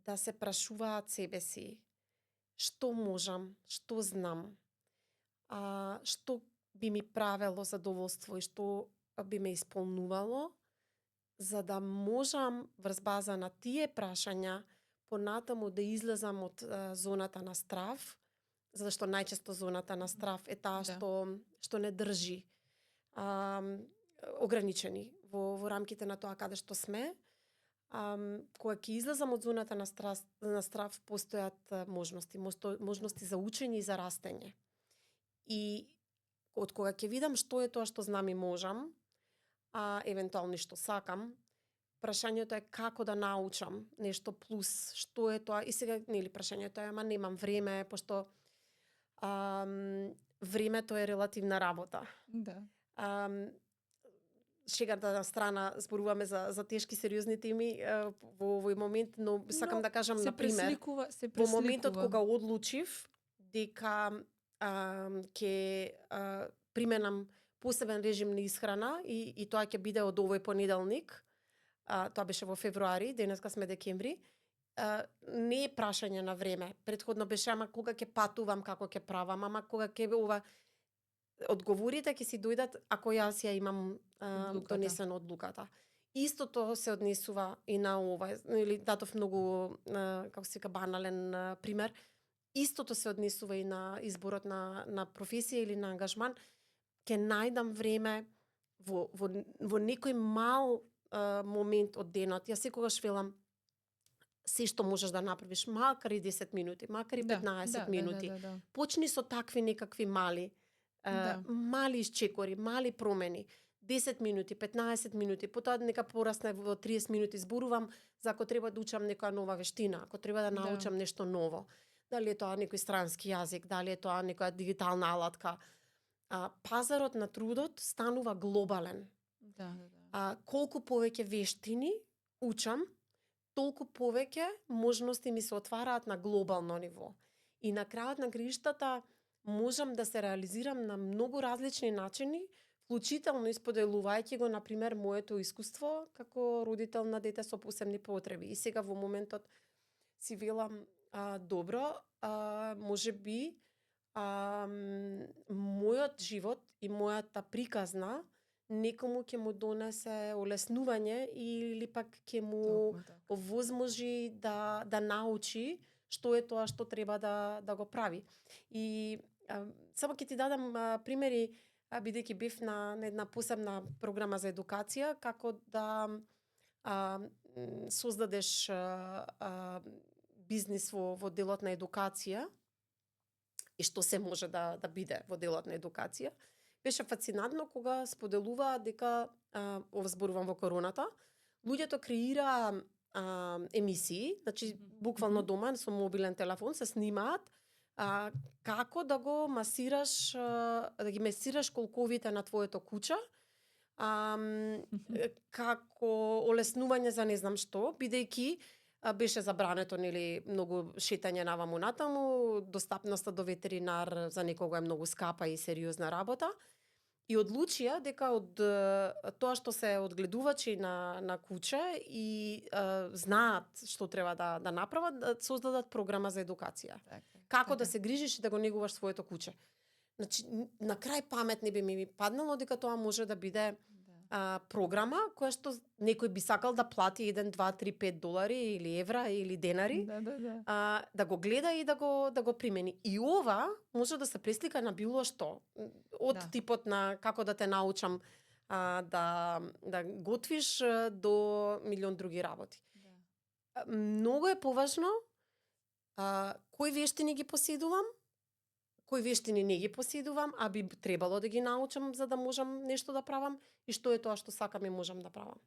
да се прашуваат себе си што можам, што знам, што би ми правело задоволство и што би ме исполнувало, за да можам врз база на тие прашања понатаму да излезам од зоната на страв, зашто најчесто зоната на страв е таа што не држи ограничени во рамките на тоа каде што сме, кога ќе излезам од зоната на страв постојат можности за учење и за растење. И од кога ќе видам што е тоа што знам и можам, а евентуално и што сакам, прашањето е како да научам нешто плюс, што е тоа, и сега нели прашањето е, ама немам време, пошто времето е релативна работа. Да. Шегата на страна, зборуваме за тешки сериозни теми во овој момент, но сакам да кажам на пример, во моментот кога одлучив дека ќе применам посебен режим на исхрана и тоа ќе биде од овој понеделник, тоа беше во февруари, денеска сме декември, не е прашање на време. Претходно беше, ама кога ќе патувам, како ќе правам, ама кога ќе ова... Одговорите ќе си дојдат ако јас ја имам донесено одлуката. Истото се однесува и на ова, или дадов многу, како се вика, банален пример. Истото се однесува и на изборот на професија или на ангажман. Ќе најдам време во некој мал момент од денот. Јас секогаш велам, се што можеш да направиш, макар и 10 минути, макар и 15 минути. Да. Почни со такви некакви мали мали исчекори, мали промени. 10 минути, 15 минути, потоа нека порасне во 30 минути. Зборувам за ако треба да учам некоја нова вештина, ако треба да научам нешто ново. Дали е тоа некој странски јазик, дали е тоа некоја дигитална алатка. Пазарот на трудот станува глобален. Колку повеќе вештини учам, толку повеќе можности ми се отвараат на глобално ниво. И на крајот на грижтата можам да се реализирам на многу различни начини, вклучително исподелувајќи го, например, моето искуство како родител на дете со посебни потреби. И сега во моментот си велам, добро, можеби мојот живот и мојата приказна некому ќе му донесе олеснување или пак ќе му овозможи да научи што е тоа што треба да го прави. И само ќе ти дадам примери, бидејќи бев на една посебна програма за едукација, како да создадеш бизнис во делот на едукација и што се може да биде во делот на едукација. Беше фасцинантно кога споделуваа дека, зборувам во короната, луѓето креираа емисии, значи буквално дома со мобилен телефон се снимаат како да го масираш, да ги масираш колковите на твоето куче, како олеснување за не знам што, бидејќи беше забрането, нели, многу шетање наваму натаму, достапноста до ветеринар за некого е многу скапа и сериозна работа. И одлучија дека од тоа што се одгледувачи на куче и знаат што треба да направат, да создадат програма за едукација. Како да се грижиш и да го негуваш своето куче. Значи, на крај памет не би ми паднало дека тоа може да биде програма која што некој би сакал да плати 1, 2, 3, 5 долари или евра или денари, да го гледа и да го примени. И ова може да се преслика на било што. Од типот на како да те научам да готвиш до милион други работи. Многу е поважно кои вештини ги поседувам, кои вештини не ги поседувам, а би требало да ги научам за да можам нешто да правам и што е тоа што сакам и можам да правам.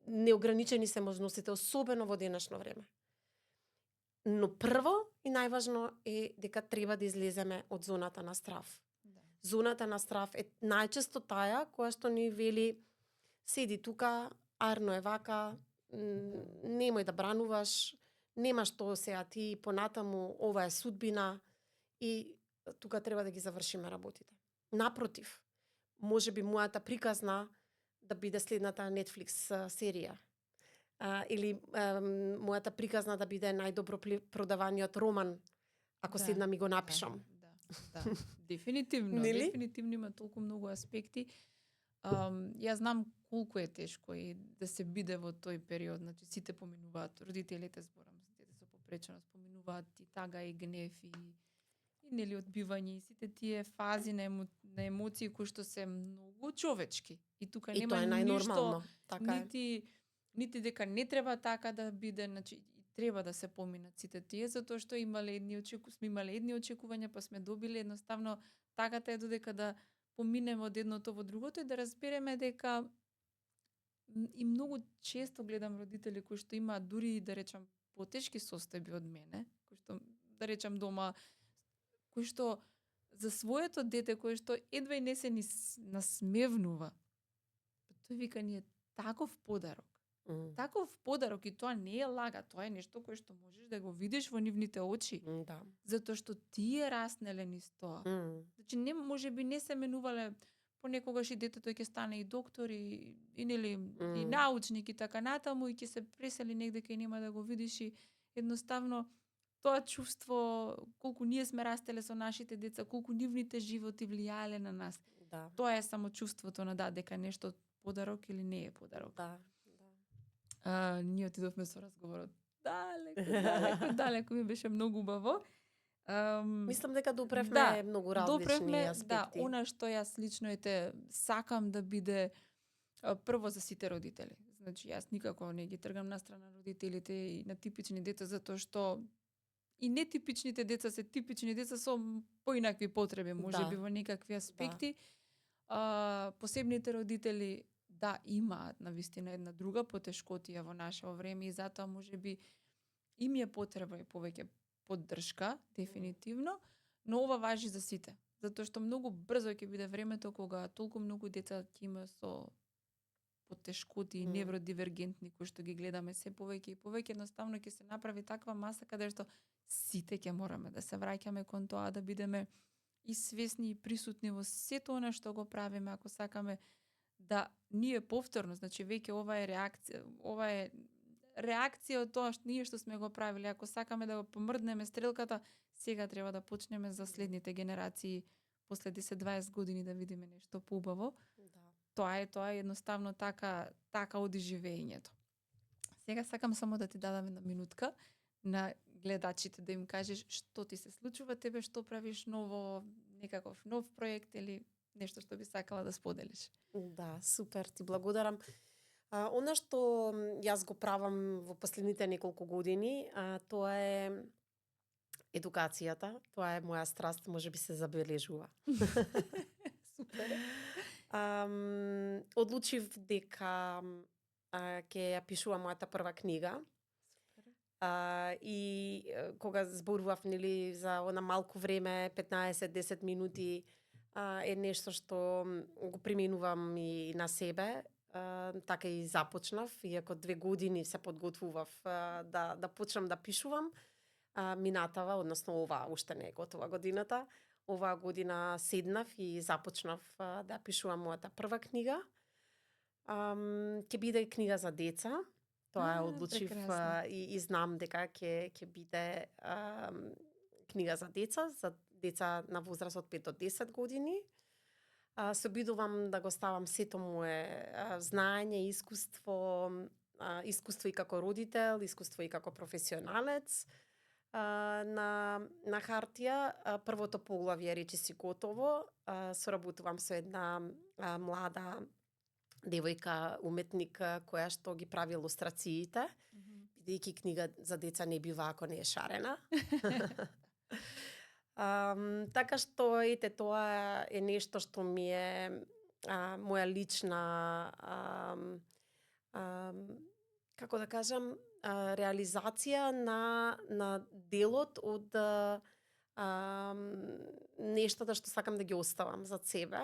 Неограничени се можностите, особено во денешно време. Но прво и најважно е дека треба да излеземе од зоната на страв. Зоната на страв е најчесто таа која што ни вели седи тука, арно е вака, немој да брануваш, нема што сега ти понатаму, ова е судбина и тука треба да ги завршиме работите. Напротив, може би мојата приказна да биде следната Netflix серија. Или мојата приказна да биде најдобро продаваниот роман, ако седнам и го напишам. Дефинитивно. Дефинитивно има толку многу аспекти. Јас знам колку е тешко и да се биде во тој период. Значи, сите поминуваат, родителите, зборам, дете со попреченост, поминуваат и тага и гнев и нели одбивање и сите тие фази на емоции кои што се многу човечки. И тука нема ништо, нити дека не треба така да биде, значи треба да се поминат сите тие затоа што сме имале едни очекувања, па сме добиле едноставно таката е додека да поминеме од едното во другото и да разбереме дека и многу често гледам родители кои што имаат дури да речам потешки состојби од мене, кои што да речам дома, кои што за своето дете кој што едва и не се ни насмевнува. Тој вика ни е таков подарок. Таков подарок и тоа не е лага, тоа е нешто кое што можеш да го видиш во нивните очи. Да. Затоа што тие раснеле низ тоа. Значи не можеби не се менувале понекогаш и детето ќе стане и доктор и нели и научник и така натаму и ќе се пресели негде кај нема да го видиш и едноставно тоа чувство колку ние сме растеле со нашите деца, колку нивните животи влијаеле на нас. Да. Тоа е само чувството на дека нешто подарок или не е подарок. Да. Ние отидовме со разговорот далеко ми беше многу убаво. Мислам дека допревме многу различни аспекти. Да, она што јас лично сакам да биде прво за сите родители. Значи јас никако не ги тргам на страна родителите и на типични деца затоа што и нетипичните деца се типични деца со поинакви потреби, можеби во некакви аспекти. Посебните родители имаат навистина една друга потешкотија во наше време и затоа можеби им е потреба и повеќе поддршка, дефинитивно, но ова важи за сите. Затоа што многу брзо ќе биде времето кога толку многу деца ќе има со потешкоти и невродивергентни кои што ги гледаме се повеќе и повеќе, едноставно ќе се направи таква маса каде што сите ќе мораме да се враќаме кон тоа, да бидеме и свесни и присутни во сето она што го правиме, ако сакаме да ние повторно, значи веќе ова е реакција од тоа што ние што сме го правиле. Ако сакаме да го помрднеме стрелката, сега треба да почнеме за следните генерации после 10-20 години да видиме нешто поубаво. Да. Тоа е едноставно така оди живеењето. Сега сакам само да ти дадам една минутка на гледачите да им кажеш што ти се случува тебе, што правиш ново, некаков нов проект или нешто што би сакала да споделиш. Да, супер, ти благодарам. Она што јас го правам во последните неколку години, тоа е едукацијата. Тоа е моја страст, можеби се забележува. Супер. Одлучив дека ќе ја пишувам мојата прва книга. И кога зборував нели за она малку време, 15-10 минути, е нешто што го применувам и на себе. Така и започнав, иако 2 години се подготвував да почнам да пишувам. Минатава, односно оваа уште не е готова годината. Оваа година седнав и започнав да пишувам мојата прва книга. Ќе биде книга за деца. Тоа одлучив и знам дека ќе биде книга за деца на возраст од 5 до 10 години. Се обидувам да го ставам сето мое знаење, искуство и како родител, искуство и како професионалец на хартија. Првото поглавје речиси готово. Соработувам со една млада девојка, уметник, која што ги прави илустрациите, бидејќи книга за деца не бива ако не е шарена. Така што тоа е нешто што ми е моја лична како да кажам реализација на делот од нештата што сакам да ги оставам за себе.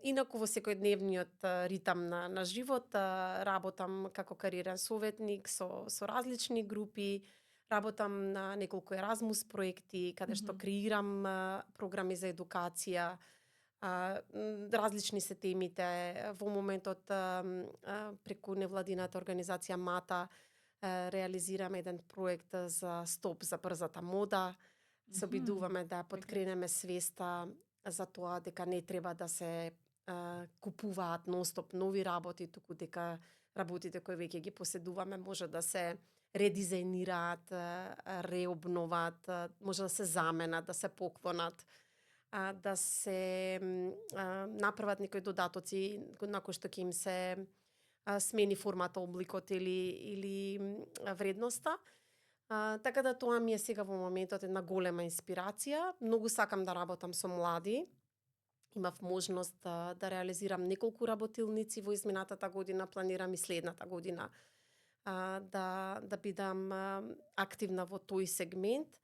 Инаку во секојдневниот ритам на живот работам како кариерен советник со различни групи. Работам на неколку Еразмус проекти, каде што креирам програми за едукација. Различни се темите. Во моментот преку невладината организација МАТА реализираме еден проект за стоп за брзата мода. Се обидуваме да подкренеме свеста за тоа дека не треба да се купуваат нон-стоп нови работи, туку дека работите кои веќе ги поседуваме може да се редизајнираат, реобноват, може да се заменат, да се поклонат, да се направат некои додатоци на кои што ќе им се смени формата, обликот или вредноста. Така да тоа ми е сега во моментот една голема инспирација. Многу сакам да работам со млади. Имав можност да реализирам неколку работилници во изминатата година, планирам и следната година да бидам активна во тој сегмент.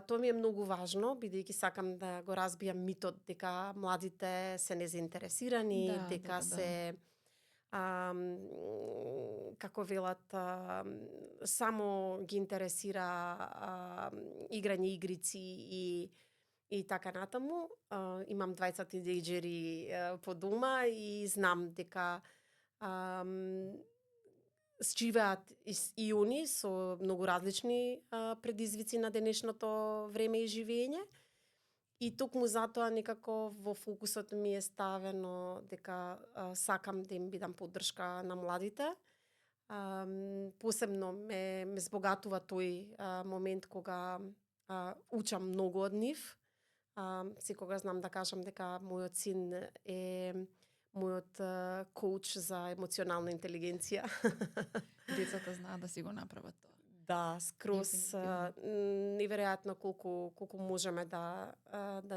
Тоа ми е многу важно, бидејќи сакам да го разбијам митот дека младите се незаинтересирани, дека се како велат само ги интересира играње игрици и така натаму. Имам двајца тинејџери по дома и знам дека живеат и они со многу различни предизвици на денешното време и живење. И токму затоа некако во фокусот ми е ставено дека сакам да им бидам поддршка на младите. Посебно ме збогатува тој момент кога учам многу од нив. Секогаш знам да кажам дека мојот син е мојот коуч за емоционална интелигенција. Децата знаат да си го направат тоа. Да, скроз неверојатно колку можеме да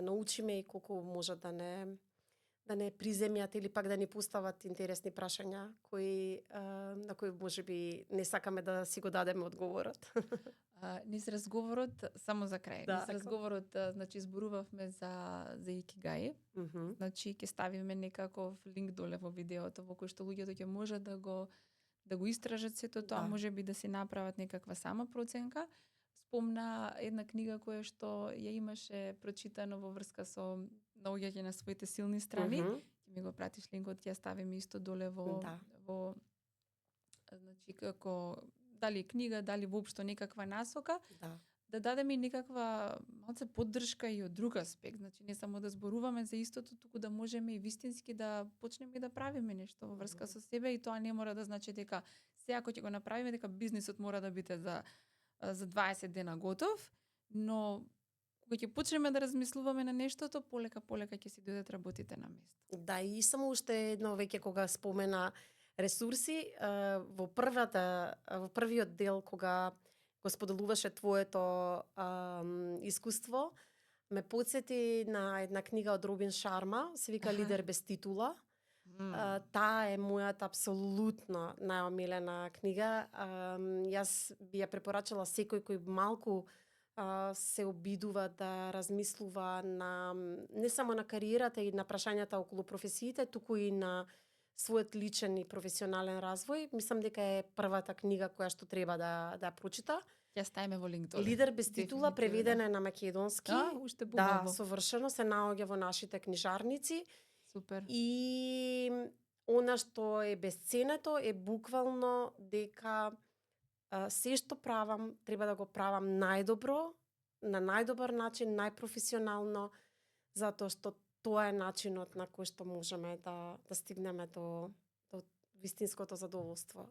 научиме и колку може да не приземјат или пак да ни постават интересни прашања на кои можеби не сакаме да си го дадеме одговорот. Низ разговорот, само за крај, низ разговорот, значи зборувавме за икигаи. Значи ќе ставиме некаков линк доле во видеото во кој што луѓето ќе можат да го истражат сето тоа, можеби да си направат некаква сама проценка. Спомна една книга која што ја имаше прочитано во врска со наоѓање на своите силни страни. Ќе ми го пратиш линкот, ќе ја ставиме исто доле во значи како дали книга, дали воопшто некаква насока. Да дадеме и некаква малце поддршка и од друг аспект, значи не само да зборуваме за истото, туку да можеме и вистински да почнеме и да правиме нешто во врска со себе, и тоа не мора да значи дека сега ако ќе го направиме дека бизнисот мора да биде за 20 дена готов, но кога ќе почнеме да размислуваме на нештото, полека ќе си дојдат работите на место. Да, и само уште едно веќе кога спомена ресурси, во првиот дел кога го споделуваше твоето искуство, ме потсети на една книга од Робин Шарма, се вика Лидер без титула. Таа е мојата апсолутно најомилена книга. Јас би ја препорачала секој кој малку се обидува да размислува не само на кариерата и на прашањата околу професиите, туку и на својот личен и професионален развој. Мислам дека е првата книга која што треба да прочита. Ја ставиме во линк доле. Лидер без титула, преведена е на македонски. Уште бубаво. Да, совршено се наоѓа во нашите книжарници. Супер. И она што е бесценето е буквално дека се што правам, треба да го правам најдобро, на најдобар начин, најпрофесионално, затоа што тоа е начинот на кој што можеме да стигнеме до вистинското задоволство.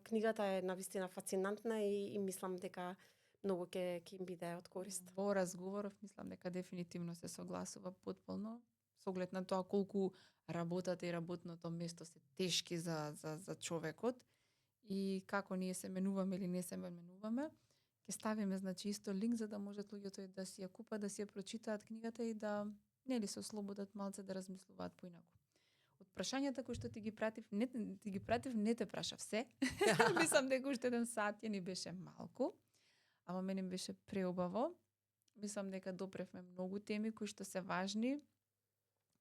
Книгата е навистина фасцинантна и мислам дека многу ќе им биде од корист. Во разговоров мислам дека дефинитивно се согласува потполно со оглед на тоа колку работата и работното место се тешки за човекот и како ние се менуваме или не се менуваме. Ќе ставиме значи исто линк за да можат луѓето да си ја купат, да си ја прочитаат книгата и да нели се ослободат малце да размислуваат поинаку. Од прашањата кои што ти ги пратив, не те прашав се. Мислам дека уште еден сат ја ни беше малку, ама мене беше преубаво. Мислам дека допревме многу теми кои што се важни,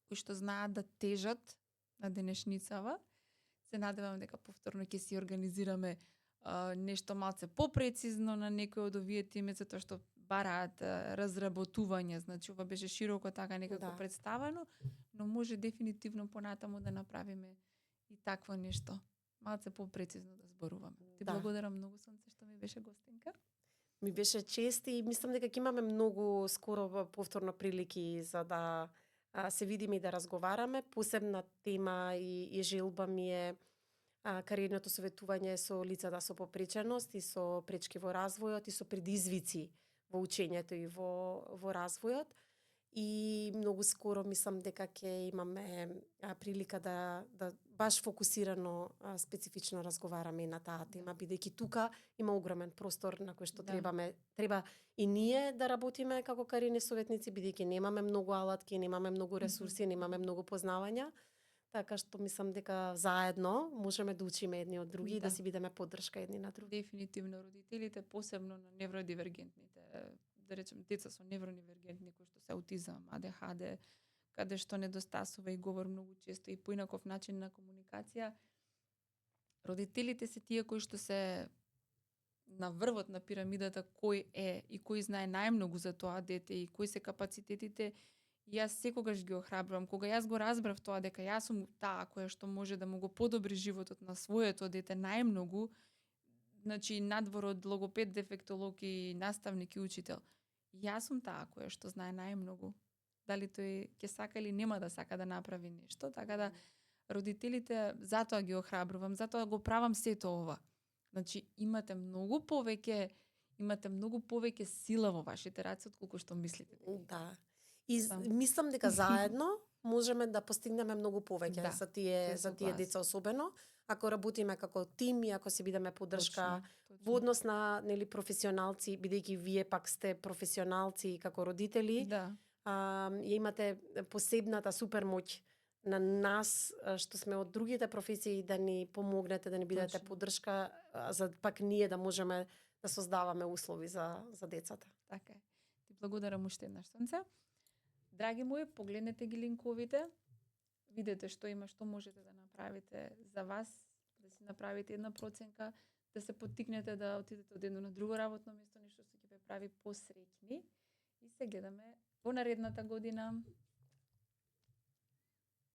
кои што знаат да тежат на денешницава. Се надевам дека повторно ќе си организираме нешто малце попрецизно на некој од овие теми, затоа што бараат разработување, значи ова беше широко така некако представено, но може дефинитивно понатаму да направиме и такво нешто. Малце попрецизно да зборуваме. Ти благодарам многу, Сонце, што ми беше гостинка. Ми беше чест и мислам дека ќе имаме многу скоро повторно прилики за да се видиме и да разговараме. Посебна тема и желба ми е кариерното советување со лицата со попреченост и со пречки во развојот и со предизвици во учењето и во развојот. и многу скоро мислам дека ќе имаме прилика да баш фокусирано специфично разговараме и на таа тема, бидејќи тука има огромен простор на кој што Да. треба и ние да работиме како кариерни советници, бидејќи немаме многу алатки, немаме многу ресурси, немаме многу познавања. Така што мислам дека заедно можеме да учиме едни од други и да Да. си бидеме поддршка едни на други. Дефинитивно родителите, посебно на невродивергентните, да речем деца со невронивергентни кои што се аутизам, АДХД, каде што недостасува и говор многу често и поинаков начин на комуникација, родителите се тие кои што се на врвот на пирамидата кој е и кој знае најмногу за тоа дете и кои се капацитетите. И јас секогаш ги охрабрувам. Кога јас го разбрав тоа дека јас сум таа која што може да му го подобри животот на своето дете најмногу, значи надвор од логопед, дефектолог и наставник и учител, јас сум таа која што знае најмногу. Дали тој ќе сака или нема да сака да направи нешто, така да родителите затоа ги охрабрувам, затоа го правам сето ова. Значи имате многу повеќе сила во вашите раце отколку што мислите. Да. И Да. мислам дека заедно можеме да постигнеме многу повеќе Да, за се тие согласна. деца особено, ако работиме како тим и ако си бидеме поддршка Точно. во однос на професионалци, бидејќи вие пак сте професионалци како родители, Да, ја имате посебната супер моќ на нас што сме од другите професии да ни помогнете, да ни бидете Точно. поддршка, за пак ние да можеме да создаваме услови за децата. така е. Ти благодарам уште еднаш, Сонце. Драги мои, погледнете ги линковите, видете што има, што можете да направите за вас, да си направите една проценка, да се поттикнете да отидете од едно на друго работно место, нешто што ќе ве прави посреќни. И се гледаме во наредната година.